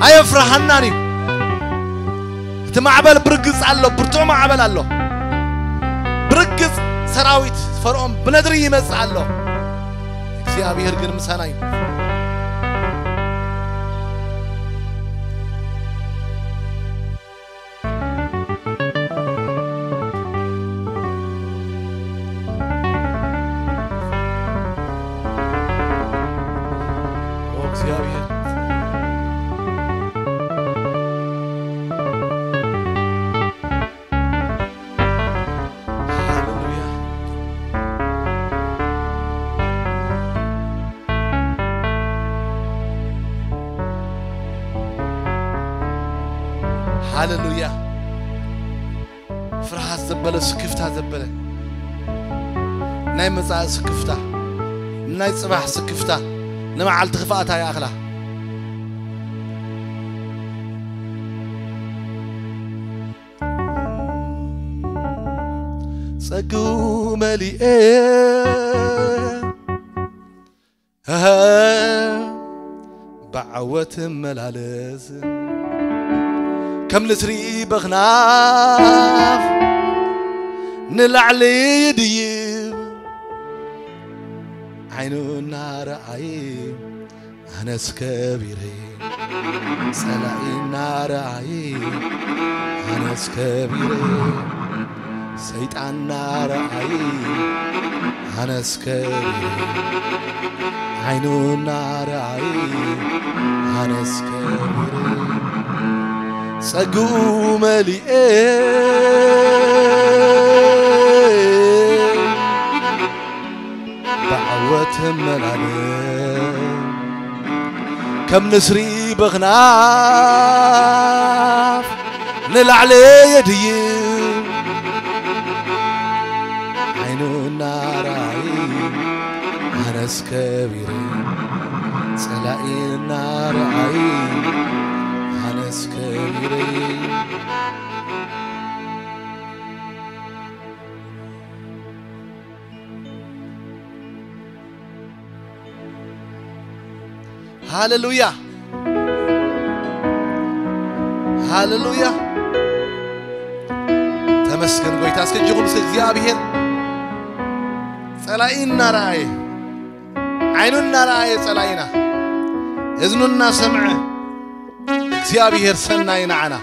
ኣየፍርሃናን እዩ። እቲ ማዕበል ብርግጽ ኣሎ፣ ብርቱዕ ማዕበል ኣሎ። ብርግጽ ሰራዊት ፈርዖን ብነድሪ ይመጽእ ኣሎ። እግዚኣብሔር ግን ምሳና እዩ። ኦ እግዚኣብሔር። ሃሌሉያ። ሃሌሉያ። ፍርሃት ዘበለ፣ ስክፍታ ዘበለ፣ ናይ መጻኢ ስክፍታ፣ ናይ ጽባሕ ስክፍታ፣ ንመዓልቲ ክፍኣታ ይኣኽላ። ጸግኡ መሊኤ ብዓወት እመላለስ፣ ከም ንስሪ በኽናፍ ንላዕሊ ይድይብ። ዓይኑ እናረኣየ ኣነስ ከቢረ፣ ጸላኢ እናረኣየ ኣነስ ከቢረ፣ ሰይጣን እናረኣየ ኣነስ ከቢረ፣ ዓይኑ እናረኣየ ኣነስ ከቢረ፣ ጸግኡ መሊኤ ብዓወት እመላለስ፣ ከም ንስሪ በኽናፍ ንላዕሊ የድይብ። ዓይኑ እናረኣየ ኣነስ ከቢረ፣ ጸላኢ እናረኣየ ኣነስ ከቢረ። ሃሌሉያ፣ ሃሌሉያ። ተመስገን ጎይታ። እስከ እጅኹም እስከ እግዚኣብሔር ጸላኢ እናረኣየ፣ ዓይኑ እናረኣየ ጸላኢና፣ እዝኑ እናሰምዐ፣ እግዚኣብሔር ሰናይ ንዓና።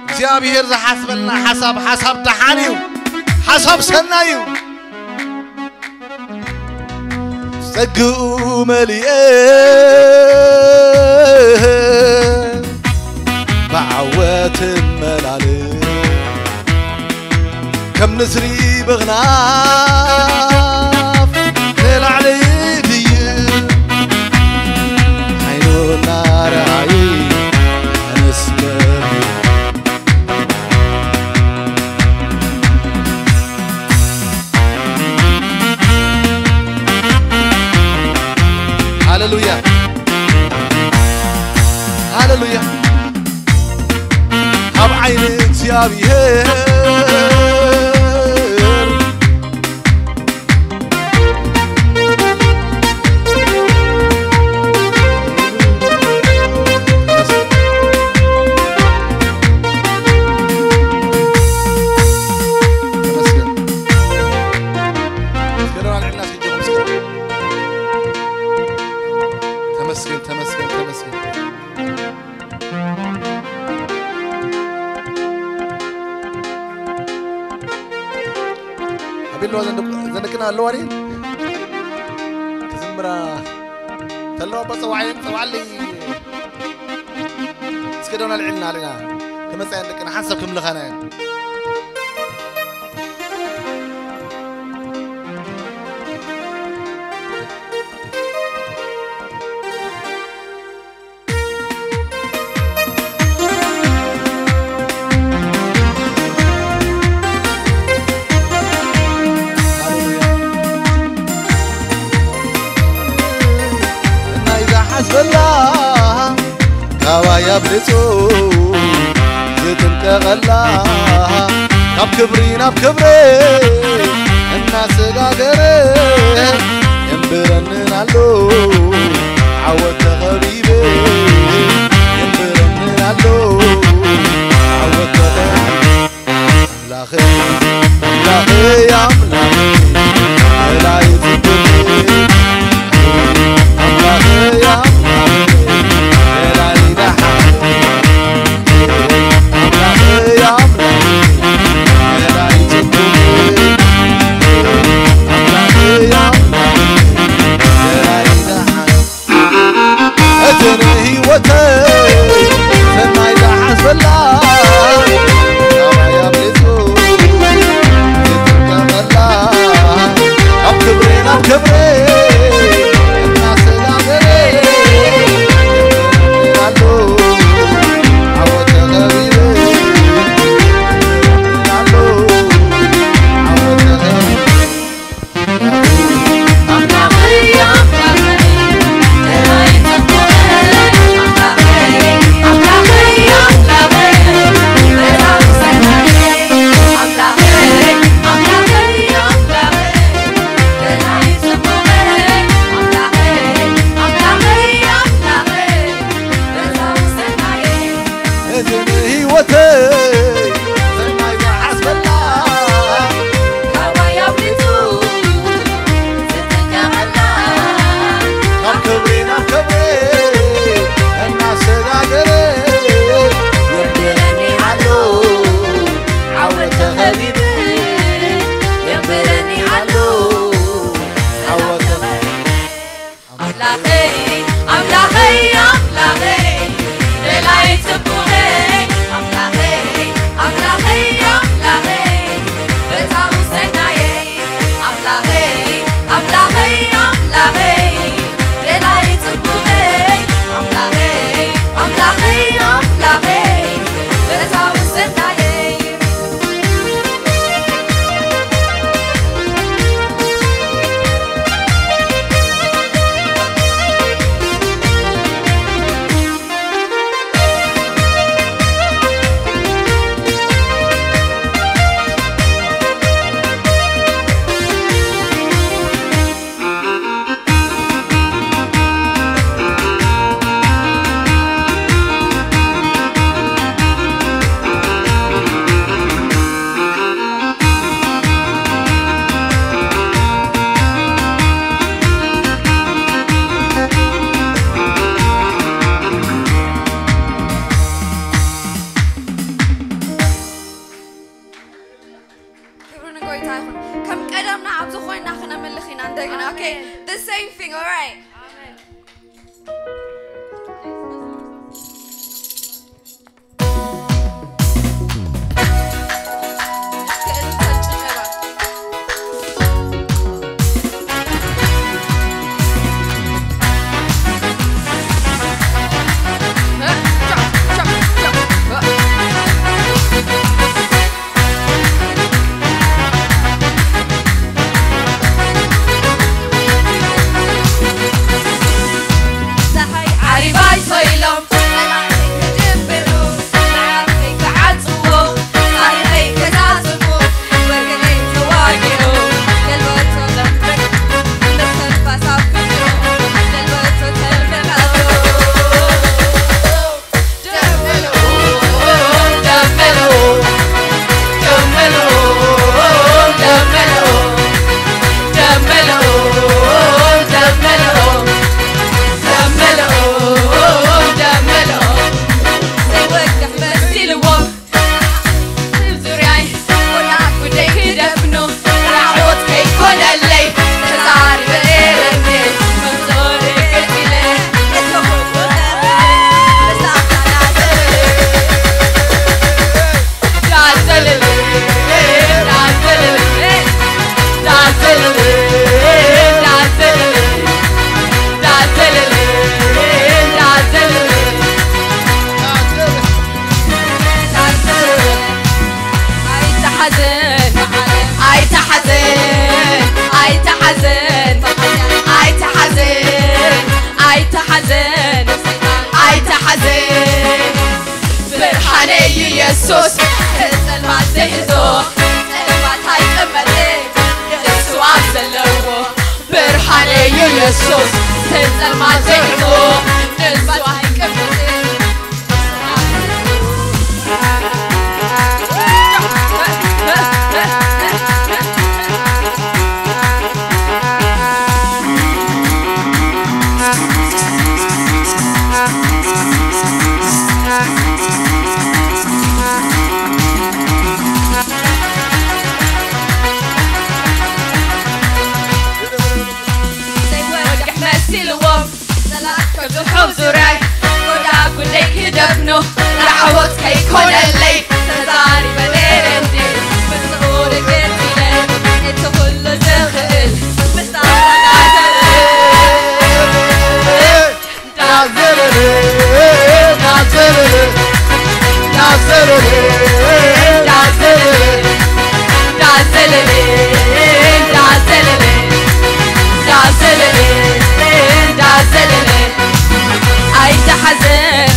እግዚኣብሔር ዝሓስበልና ሓሳብ፣ ሓሳብ ደሓን እዩ። ሓሳብ ሰናይ እዩ። ጸግኡ መሊኤ ብዓወት እመላለስ፣ ከም ንስሪ በኽናፍ ንላዕሊ ድይብ። ዓይኒ እግዚኣብሔር። ተመስገን። እስከ ደው ኣልዕልና እስኪ እጆኹም እስከ። ተመስገን፣ ተመስገን፣ ተመስገን። ኣቤሎ ዘንድቅ-፣ ዘንድቅና ኣለዋ ድዩ? ክዝምራ ተለዋ በጸዋዓየን ጸዋዓለይ። እስከ ደው ኣልዕልና ኣለና። ክመጻ እየን ደቅና ሓንሳብ ክምልኻና እየን። ናይ ዝሓስበላ ካባይ ኣብልጹ ዝጥንቀቐላ ካብ ክብሪ ናብ ክብሪ እናሰጋገረ የንብረንን ኣሎ ዓወት ተኸቢበ የንብረንን ኣሎ ዓወት ተኸቢበ ኣምላኸይ ኣምላኸይ ኣምላኸይ በላይ ጽቡቅ ኣምላኸይ ኣምላኸይ በላይ ደሓን ኣምላኸይ ኣምላኸይ በላይ ጽቡቅ ኣምላኸይ ኣምላኸይ በላይ ደሓን እቲ ንህይወተይ ሰናይ ዝሓስበላ ናባይ ኣብሊጹ ዝጥቀመላ ካብ ክብሪ ናብ ክብሪ እናሰጋገረ ኣሎ ዓወት ተኸቢበ ኣሎ ዓወት ተኸቢበ እዚ ንህይወተይ ሰናይ ዝሓስበላ ካባይ ኣብሊጹ ዝጥቀመላ ካብ ክብሪ ናብ ክብሪ እናሰጋገረ የብለኒ ኣሎ ዓወት ተኸቢበ የብለኒ ኣሎ ዓወት ተኸቢበ ኣምላኸይ ኣምላኸይ ኣምላኸይ ደላይ ጽቡቐይ ኣምላኸይ ኣምላኸይ ኣምላኸይ ፈታዊ ሰናየይ ኣምላኸይ ኣምላኸይ ኣምላኸይ ደላይ ጽቡቐይ ኣምላኸይ ኣምላኸይ ኣምላኸይ ፈታዊ ሰናየይ ክብሪ ንጎይታ ይኹን። ከም ቀደምና ኣብዚ ኮይና ክነምልኽ ኢና እንደገና። Okay? The same thing, all right? ኣይትሓዘን፣ ኣይትሓዘን፣ ኣይትሓዘን፣ ኣይትሓዘን። ብርሃነይ ኢየሱስ ጸልማት ዘይሕዞ፣ ጸልማት ኣይቅመጥን ንሱ ኣብ ዘለዎ። ብርሃነይ ኢየሱስ ጸልማት ዘይሕዞ፣ ንሱ ኣይቅመጥን። ዘይወድሕ መሲልዎም ጸላእት ከብዝሖም ዙርያይ፣ ጎዳ ጉንደይ ክደፍኖ ራዕቦት ከይኮነለይ፣ ተዛሪበ ነይረ እንዴ ምስኡ ርግጥ ኢለ፣ እቲ ኩሉ ዝኽእል ምስታ ተናገረ። ኣይትሓዘን፣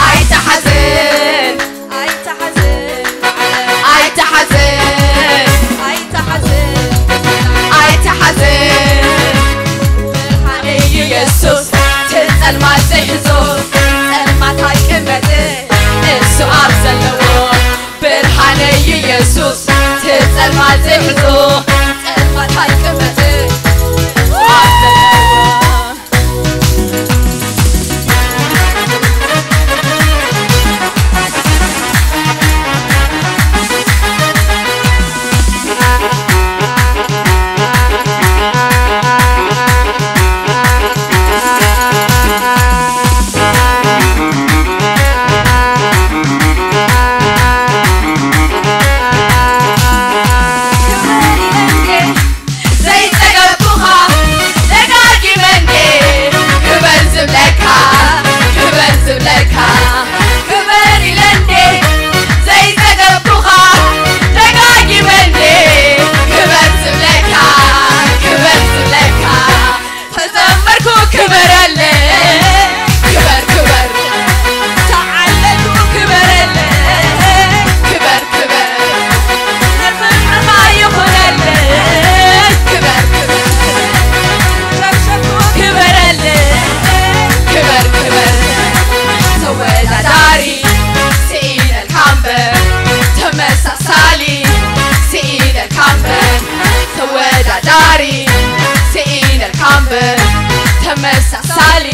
ኣይትሓዘን፣ ኣይትሓዘን፣ ኣይትሓዘን። ብርሃነይ ኢየሱስ፣ እቲ ጸልማት ዘይሕዞ፣ ጸልማት ኣይቅመጥን ንሱ ኣብ ዘለዎ። ብርሃነይ ኢየሱስ፣ እቲ ጸልማት ዘይሕዞ፣ ጸልማት ኣይቅመጥን ንሱ ኣብ ዘለዎ። ዘይጸገብኩኻ ደጋጊመ እንዴ ክበር ዝብለካ፣ ክበር ዝብለካ፣ ክበር ኢለ እንዴ ዘይጸገብኩኻ ደጋጊመ እንዴ ክበር ዝብለካ፣ ክበር ዝብለካ። ተዘመርኩ ክበረለይ፣ ክበር፣ ክበር። ተዓለልኩ ክበረለይ፣ ክበር፣ ክበር። ንጽንዓኻ ይኹነለይ፣ ክበር፣ ክበር። ሸብሸብኩ ክበረለይ፣ ክበር፣ ክበር። ተወዳዳሪ ስኢነልካ እምበር፣ ተመሳሳሊ ስኢነልካ እምበር፣ ተወዳዳሪ ስኢነልካ እምበር፣ ተመሳሳሊ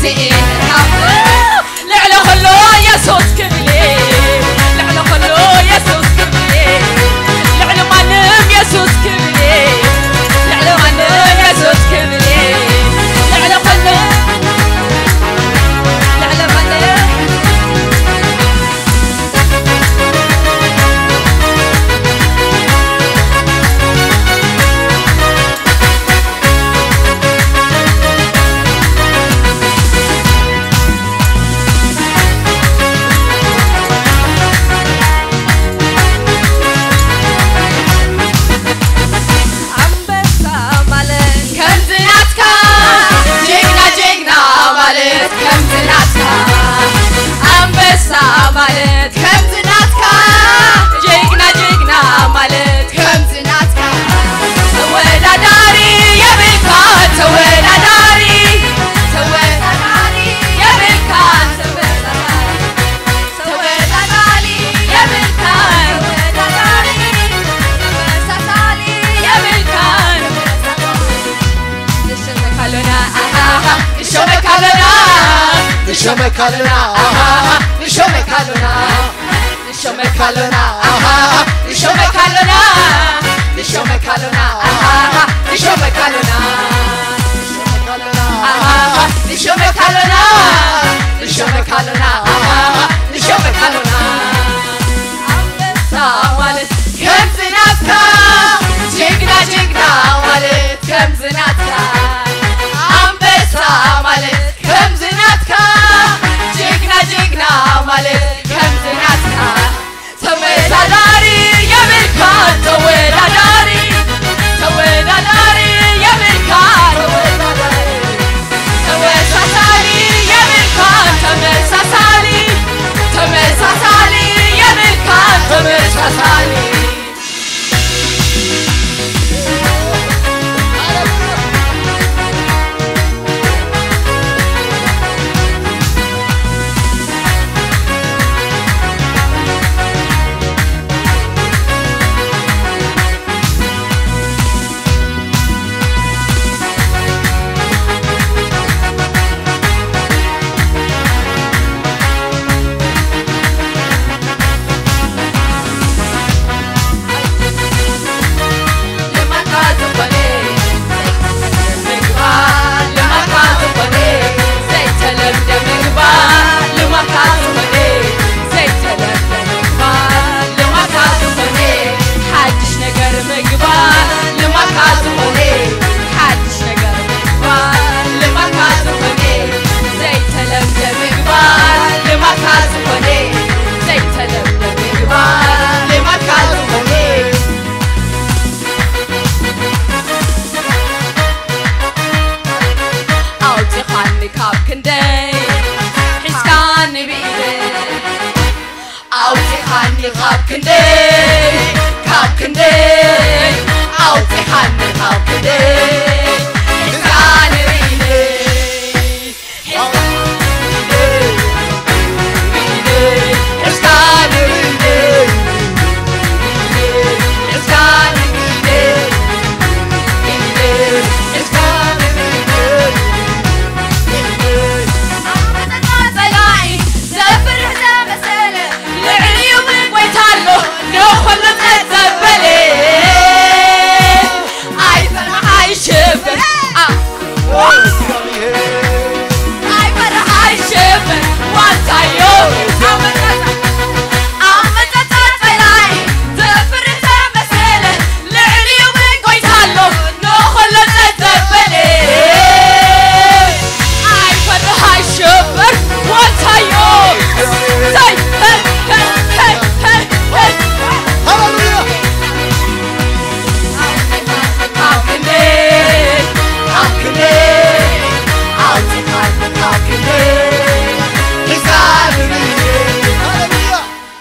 ስኢነልካ እምበር። ልዕሊ ኩሉ የሱስ ክብሪ፣ ልዕሊ ኩሉ የሱስ ክብሪ፣ ልዕሊ ማንም የሱስ ክብሪ፣ ልዕሊ ማንም የሱስ ክብሪ፣ ልዕሊ ኩሉ፣ ልዕሊ ማንም። ኣንበሳ ማለት ከምዚ ናትካ፣ ጅግና፣ ጅግና ማለት ከምዚ ናትካ፣ ኣንበሳ ማለት ከምዚ ናትካ፣ ጅግና፣ ጅግና ማለት ከምዚ ናትካ። ተወዳዳሪ የብልካ፣ ተወዳዳሪ፣ ተወዳዳሪ የብልካ፣ ተወዳዳሪ፣ ተወዳዳሪ የብልካ፣ ተወዳዳሪ፣ ተመሳሳሊ የብልካ። ንሾመካሎና፣ ኣሃሃ፣ ንሾመካሎና፣ ንሾመካሎና፣ ኣሃሃ፣ ንሾመካሎና። ንሾመካሎና፣ ኣሃ፣ ንሾመካሎና፣ ንሾመካሎና፣ ኣሃ፣ ንሾመካሎና፣ ኣሃ፣ ንሾመካሎና፣ ንሾመካሎና፣ ኣሃ፣ ንሾመካሎና። ኣንበሳ ማለት ከምዚ ናትካ፣ ጅግና፣ ጅግና ማለት ከምዚ ናትካ፣ ኣንበሳ ማለት ከምዚ ናትካ፣ ጅግና፣ ጅግና ማለት ከምዚ ናትካ። ተወዳዳሪ የብልካ፣ ተወዳዳሪ፣ ተወዳዳሪ ሓድሽ ነገር ምግባር ልማድካ ዝኾነ፣ ሓድሽ ነገር ምግባር ልማድካ ዝኾነ፣ ዘይተለምደ ምግባር ልማድካ ዝኾነ፣ ዘይተለምደ ምግባር ልማድካ ዝኾነ። ኣውፂኻኒ ካብ ክንደይ ሒዝካኒ ብኢደይ፣ ኣውፂኻኒ ካብ ክንደይ፣ ካብ ክንደይ፣ ኣውፂኻኒ ካብ ክንደይ ሒዝካኒ ብኢደይ።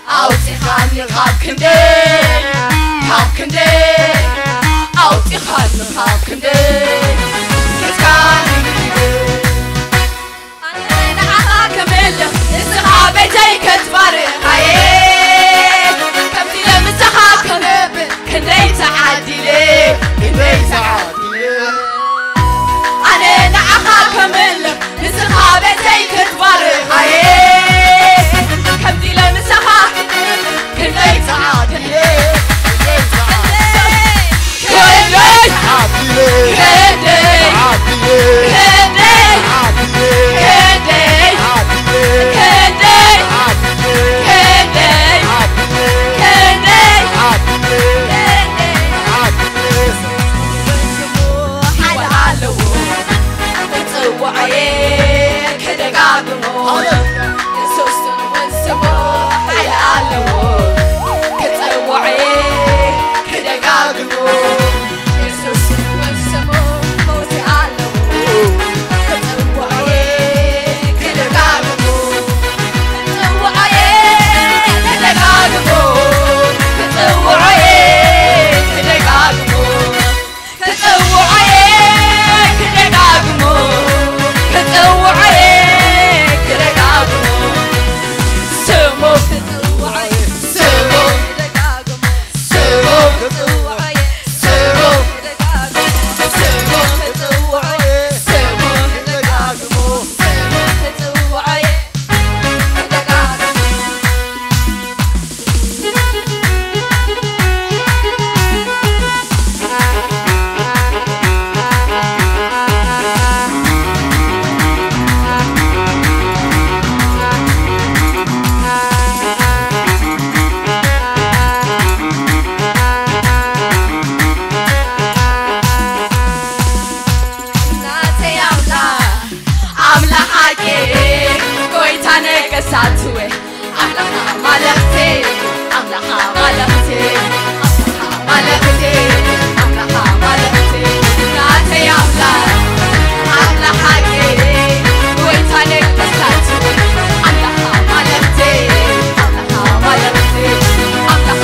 ኣውፂኻኒ ካብ ክንደይ፣ ካብ ክንደይ፣ ኣውፂኻኒ ካብ ክንደይ ሒዝካኒ ብኢደይ። ኣነ ንዓኻ ከምልኽ ንስኻ ቤተይ ክትባርኻየ፣ ከምዚ ኢለ ምሳኻ ክነብር ክንደይ ተዓዲለ፣ ክንደይ ተዓዲለ። ኣነ ንዓኻ ከምልኽ ንስኻ ቤተይ ክትባርኻየ፣ ከምዚ ኢለ ምሳኻ ክንደይ ተዓዲለ። ክንደይ፣ ክንደይ፣ ክንደይ፣ ክንደይ፣ ክንደይ፣ ክንደይ፣ ክንደይ፣ ክንደይ፣ ሓይሊ ኣለዎ ክጽውዖ እየ ክደጋግሞ። ሃሌሉያ። የሱስ እውን ስሙ ሓይሊ ኣለዎ ክጽውዖ እየ ክደጋግሞ። የሱስ እውን ስሙ ፈውሲ ኣለዎ ክጽውዖ እየ ክደጋግሞ። ክጽውዖ እየ ክደጋግሞ። ክጽውዖ እየ ክደጋግሞ። ክጽውዖ'የ ክደጋግሞ፣ ክጽውዖ'የ ክደጋግሞ፣ ስሙ ክጽውዖ'የ፣ ስሙ ክደጋግሞ፣ ስሙ ክጽውዖ'የ፣ ስሙ ክደጋግሞ፣ ስሙ ክጽውዖ'የ፣ ስሙ ክደጋግሞ፣ ስሙ ክጽውዖ'የ። ኣምላኽ ሓቂ ጎይታ ነገስታት ወይ ኣምላኽ ኣማልኽቲ ኣምላኽ ኣማልኽቲ ኣምላኽ ኣማልኽቲ ኣምላኽ ኣማልኽቲ ናተይ ኣምላኽ ኣምላኽ ሓቂ ጎይታ ነገስታት ኣምላኽ ኣማልኽቲ ኣምላኽ ኣማልኽቲ ኣምላኽ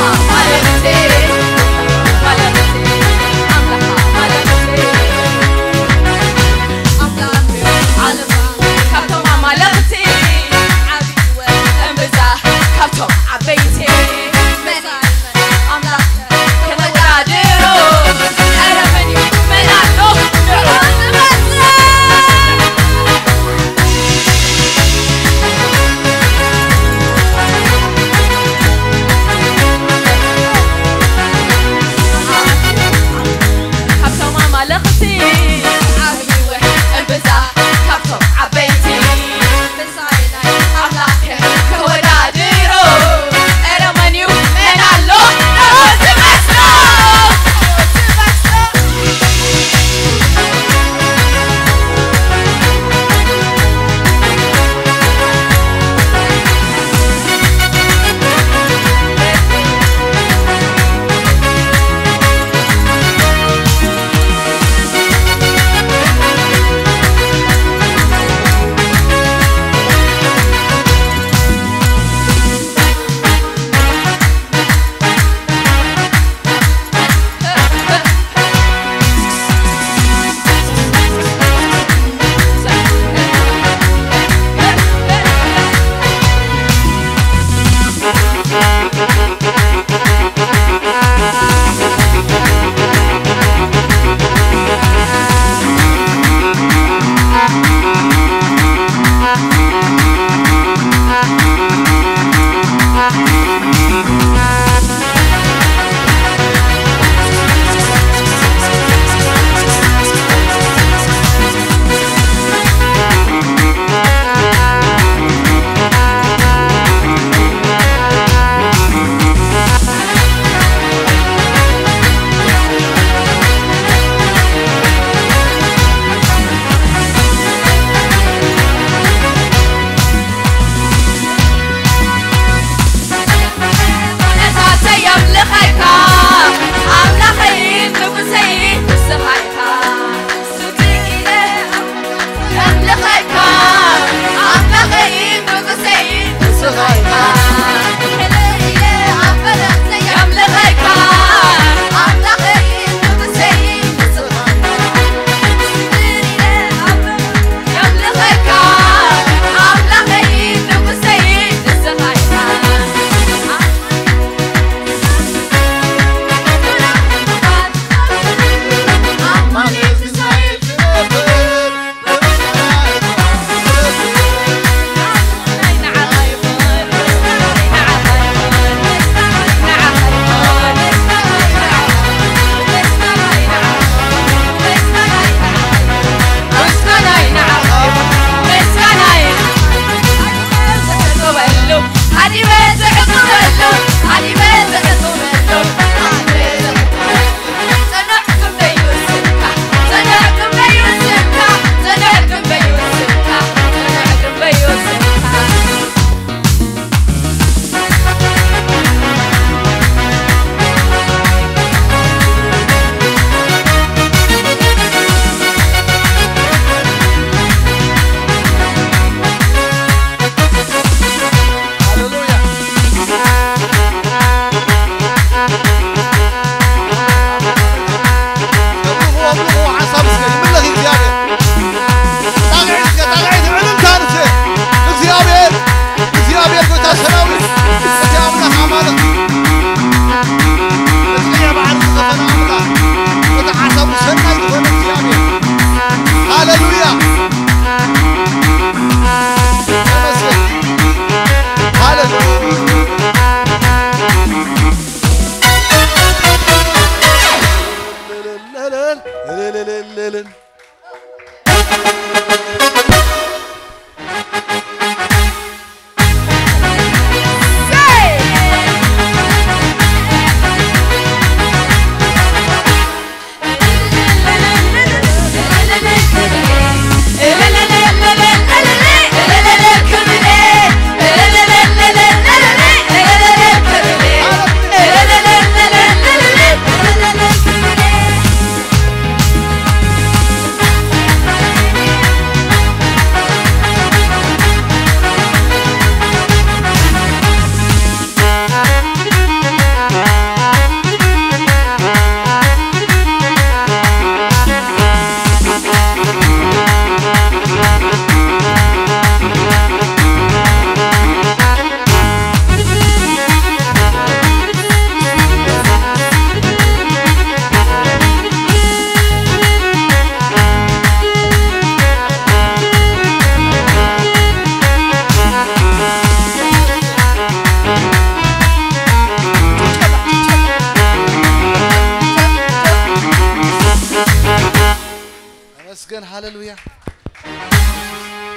ሃሌሉያ።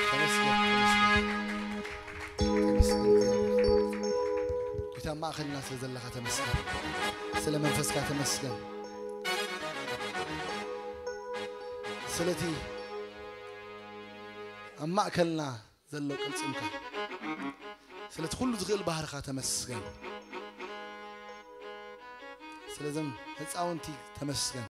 ተመስገን፣ ተመስገን። ተመስገን እግዚኣብሔር። ጌታ ኣብ ማእኸልና ስለ ዘለኻ ተመስገን። ስለ መንፈስካ ተመስገን። ስለቲ ኣብ ማእከልና ዘሎ ቅልጽምካ፣ ስለቲ ኩሉ ዝኽእል ባህርኻ ተመስገን። ስለዞም ህፃውንቲ ተመስገን።